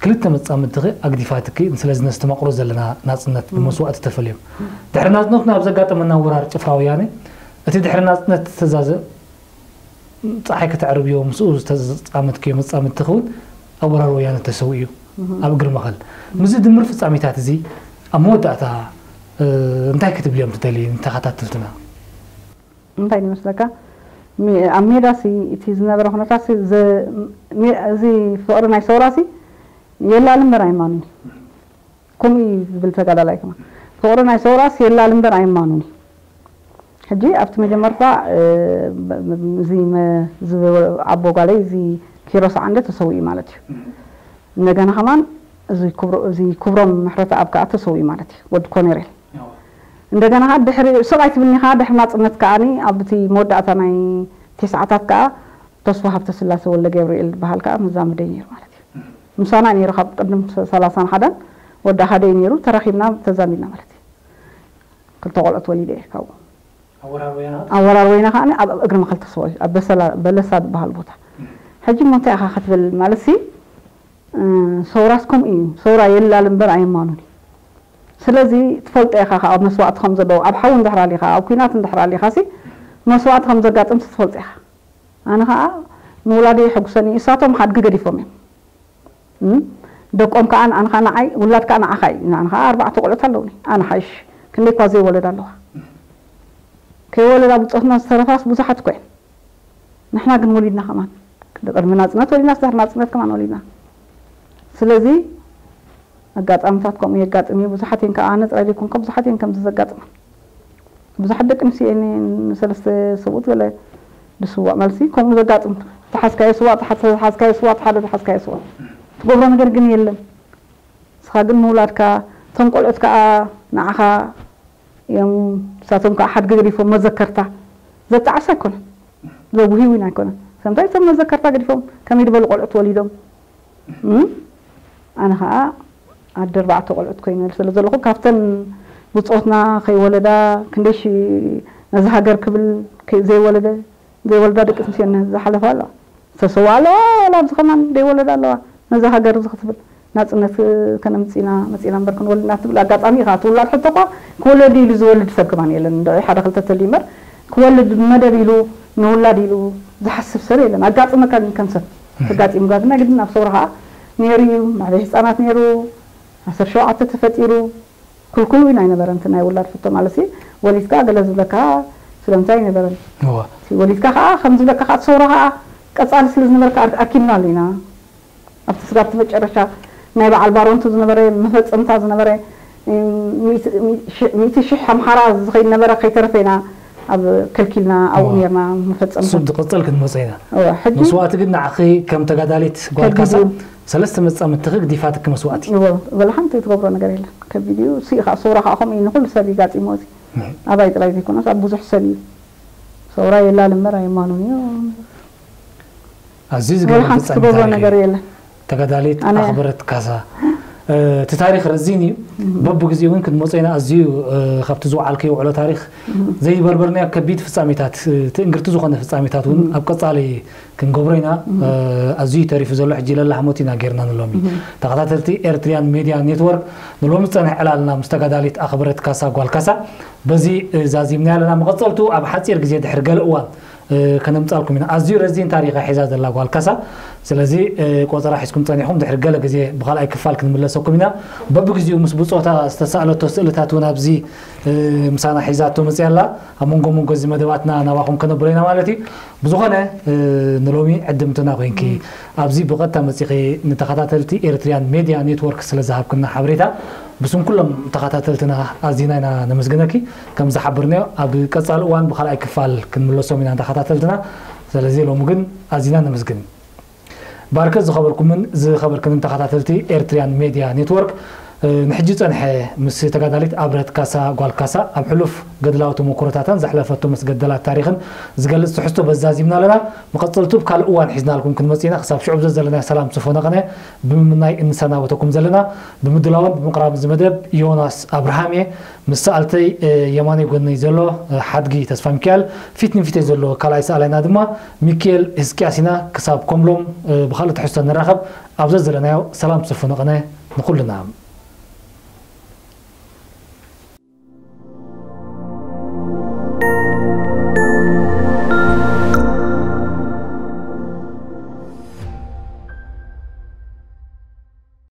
ክልተ መጻምድትኺ ኣግዲፋትኪ ስለዚ ነስተማቕሮ ዘለና ናጽነት ብመስዋእቲ ተፈልዮም ድሕሪ ናጽነትና ኣብ ዘጋጠመና ወራር ጭፍራ ወያነ እቲ ድሕሪ ናጽነት ዝተዛዘ ፀሓይ ከተዕርብዮ ምስኡ ዝተፃመትክዮ መፃምድቲ ክውን ኣብ ወራር ወያነ ተሰዊኡ ኣብ እግሪ መኸል ምስዚ ድምር ፍፃሜታት እዚ ኣብ መወዳእታ እንታይ ክትብልዮም ትደሊ ንተኸታተልትና እንታይ ይመስለካ ኣብ ሜዳ ሲ እቲ ዝነበረ ኩነታት እዚ ፍቕሪ ናይ ሰውራ ሲ የላል እምበር ኣይማኑን ከምኡ እዩ ዝብል ተጋዳላይ ከማ ፍቕሪ ናይ ሰውራስ የላል እምበር ኣይማኑን እዩ ሕጂ ኣብቲ መጀመርታ እዚ ኣቦ ጓለይ እዚ ኪሮስ ዓንደ ተሰዊኡ ማለት እዩ እንደገና ከማን እዚ ክብሮም ምሕረት ኣብ ከዓ ተሰዊኡ ማለት እዩ ወዲ ኮነሬል እንደገና ከዓ ድሕሪ ሰብኣይ ትብልኒ ከዓ ድሕሪ ናፅነት ከዓ ኣብቲ መወዳእታ ናይ ቴስዓታት ከዓ ተስፋ ሃብተ ስላሴ ወልደ ገብርኤል ዝበሃል ከዓ መዛምደይ ነይሩ ማለት እዩ ምሳና ነይሩ ካብ ቅድም ሰላሳን ሓደን ወዲ ሓደ እዩ ነይሩ ተራኺብና ተዛሚድና ማለት እዩ ክልተ ቆልዑት ወሊደ እየ ካብኡ ኣወራር ወይና ከዓ ኣብ እግሪ መኸል ተስወ ኣብ በለሳ ዝበሃል ቦታ ሕጂ እሞ እንታይ ኢኻ ክትብል ማለት ሲ ሰውራስ ከምኡ እዩ ሰውራ የላል እምበር ኣየማኑን እዩ ስለዚ ትፈልጦ ኢኻ ከዓ መስዋእቲ ከም ዘለዎ ኣብ ሓዊ እንድሕር ኣሊኻ ኣብ ኩናት እንድሕር ኣሊኻ ሲ መስዋእቲ ከም ዘጋጥም ትፈልጦ ኢኻ ኣነ ከዓ ምውላደይ የሐጉሰኒ እሳቶም ሓድጊ ገዲፎም እዮም ደቆም ከዓ ኣነ ከዓ ንዓይ ውላድ ከዓ ንዓኻ እዩ ኣነ ከዓ ኣርባዕተ ቆልዑት ኣለውኒ ኣነ ሓይሽ ክንደይ እኳ ዘይወለድ ኣለዋ ከይወለዳ ብፆትና ዝተረፋስ ብዙሓት እኮ እየን ንሕና ግን ወሊድና ከማን ቅድሚ ናፅነት ወሊድና ስዳር ናፅነት ከማን ወሊድና ስለዚ ኣጋጣምታት ከምኡ የጋጥም እዩ ብዙሓት እየን ከዓ ኣነ ጥራይ ዘይኮንካ ብዙሓት እየን ከምዚ ዘጋጥመን ብዙሓት ደቂ ኣንስትዮ እየን ንሰለስተ ሰብኡት ገለ ዝስዋእ መልሲ ከምኡ ዘጋጥም ተሓዝካዮ ስዋ፣ ተሓዝ- ተሓዝካዮ ስዋ፣ ሓደ ተሓዝካዮ ስዋ። ትገብሮ ነገር ግን የለን። ንስኻ ግን ምውላድካ፣ እቶም ቆልዑት ከኣ ንዓኻ እዮም፣ ንሳቶም ከኣ ሓድጊ ገዲፎም መዘከርታ። ዘጣዕስ ኣይኮነን፣ ዘጉሂ እውን ኣይኮነን። ሰምታይ እቶም መዘከርታ ገዲፎም ከመይ ዝበሉ ቆልዑት ወሊዶም። እም? ኣነ ከኣ ኣደ ኣርባዕተ ቆልዑት ኮይነ ስለ ዘለኹ፣ ካብተን ብጾትና ከይወለዳ ክንደይ ሺ ነዚ ሃገር ክብል ከይ- ዘይወለደ ዘይወልዳ ደቂ ኣንስትዮ እነ ዝሓለፋ ኣለዋ። ዝተሰዋ ኣለዋ፣ ዋላ ኣብዚ ከማን ዘይወለዳ ኣለዋ። ነዛ ሃገር እዚ ክትብል ናጽነት ከነምጽእና መጺእና እምበር ክንወልድ ኢና ትብል ኣጋጣሚ ኢኻ ትውላድ። ሕቶ እኳ ክወለድ ኢሉ ዝወልድ ሰብ ከማን የለን። እንዶ ሓደ ክልተ ተልዩ እምበር ክወልድ መደብ ኢሉ ንውላድ ኢሉ ዝሓስብ ሰብ የለን። ኣጋጥመካ ግን ከም ሰብ ተጋጢሙ ጋር ናይ ግድን ኣብ ሰውራ ኸዓ ነይሩ እዩ። መዕበይ ህጻናት ነይሩ፣ ዓሰርተ ሸውዓተ ተፈጢሩ፣ ክልኩል እውን ኣይነበረን። እቲ ናይ ውላድ ሕቶ ማለት ሲ ወሊድካ ገለ ዝብለካ ስለምንታይ ኣይነበረን። እወ እቲ ወሊድካ ከዓ ከም ዝብለካ ከዓ እቲ ሰውራ ከዓ ቀፃሊ ስለ ዝነበርካ ኣድ- ኣኪብናሉ ኢና። ኣብቲ ስጋብቲ መጨረሻ ናይ በዓል ባሮንቱ ዝነበረ መፈፀምታ ዝነበረ ሚእቲ ሽሕ ኣምሓራ ዝኸይድ ነበረ ከይተረፈ ኢና ኣብ ከልኪልና ኣብኡ እወ። ነርና መፈፀምታ። እሱ ዝቕፅል ክንመፀ ኢና። እወ፣ ሕጂ መስዋእቲ ግን ንዓኺ ከም ተጋዳሊት ጓልካሳ ከቢዱ። ሰለስተ መፃምድትኺ ግዲፋትኪ መስዋእቲ። እወ፣ ወላ ሓንቲ ትገብሮ ነገር የለን። ከቢድ እዩ። እሱ እዩ ከዓ ሰውራ ከዓ ከምኡ እዩ ንኩሉ ሰብ ይጋጢሞ። እዚ እም። ኣባይ ጥራይ ዘይኮነስ ኣብ ብዙሕ ሰብ እዩ። ሰውራ የላል እምበር ኣይማኑን እዩ። ኣዝዩ ወላ ዝገርም ሓንቲ ፍጻሜ ትገብሮ ታሪኽ ነገር እዩ። የለን። ተጋዳሊት ኣነ- ኣኽብረት ካሳ። እ፣ እቲ ታሪኽ ረዚን እዩ። በብግዜኡ እውን ክንመጾ ኢና። ኣዝዩ እ፣ ካብቲ ዝወዓልከዮ ውዕሎ ታሪኽ ዘይበርበርናዮ ከቢድ ፍጻሜታት፣ እ፣ ትእንግርቲ ዝኾነ ፍጻሜታት እውን ኣብ ቀጻሊ ክንገብሮ ኢና። እ፣ ኣዝዩ ተሪፉ ዘሎ ሕጂ ለላህሞት ኢና ጌርና ንሎሚ። ተኸታተልቲ ኤርትሪያን ሜድያ ኔትወርክ፣ ንሎሚ ዝጸንሐ ዕላልና ምስ ተጋዳሊት ኣኽብረት ካሳ ጓል ካሳ በዚ እ፣ ዛዚምና ኣለና። መቐጸልቱ ኣብ ሓጺር ግዜ ድሕሪ ገለ እዋን እ፣ ከነምጻልኩም ኢና። ኣዝዩ ረዚን ታሪኻ ሒዛ ዘላ ጓል ካሳ። ስለዚ እ፣ ቆጸራ ሒዝኩም ጸኒሕኩም ድሕሪ ገለ ግዜ ብኻልኣይ ክፋል ክንምለሰኩም ኢና። በብግዜኡ ምስ ብጾታ ዝተሳእለቶ ስእልታት እውን ኣብዚ እ፣ ምሳና ሒዛቶ መጽያ ኣላ። ኣብ መንጎ መንጎ እዚ መደባትና ናባኹም ከነብሮ ኢና ማለት እዩ። ብዝኾነ እ፣ ንሎሚ ዕድምትና ኮይንኪ ኣብዚ ብቐጥታ መጺኺ ንተኸታተልቲ ኤርትሪያን ሜድያ ኔትወርክ ስለ ዝሃብክና ሓበሬታ ብስም ኩሎም ተኸታተልትና ኣዚና ኢና ነመስግነኪ። ከም ዝሓበርናዮ ኣብ ቀጻሊ እዋን ብኻልኣይ ክፋል ክንምለሶም ኢና ተኸታተልትና። ስለዚ ሎሚ ግን ኣዚና ነመስግን። ባርከት ዝኸበርኩምን ዝኸበርክንን ተኸታተልቲ ኤርትሪያን ሜድያ ኔትወርክ፣ እ፣ ንሕጂ ጸንሐ ምስ ተጋዳሊት ኣኽብረት ካሳ ጓል ካሳ ኣብ ሕሉፍ ገድላዊ ተመኩሮታታን ዘሕለፈቶ መስገደላት ታሪኽን ዝገልጽ ትሕዝቶ በዚ ዛዚምና ኣለና። መቐጸልቱ ብካልእ እዋን ሒዝናልኩም ክንመጽእ ኢና። ክሳብ ሽዑ ብዘዘለናዮ ሰላም ስፎ ነቐነ ብምምናይ እንሰናበተኩም ዘለና። ብምድላውን ብምቕራብ እዚ መደብ ዮናስ ኣብርሃም እየ። ምስ ሰኣልተይ፣ እ፣ የማነይ ጎነይ ዘሎ፣ እ፣ ሓድጊ ተስፋሚካኤል፣ ፊት ንፊተይ ዘሎ ካልኣይ ሰኣላይና ድማ ሚኪኤል ህዝቅያስ ኢና። ክሳብ ከምሎም፣ እ፣ ብኻልእ ትሕዝቶ ንራኸብ፣ ኣብ ዘዘለናዮ ሰላም ስፉን ቅነ ንኹልና።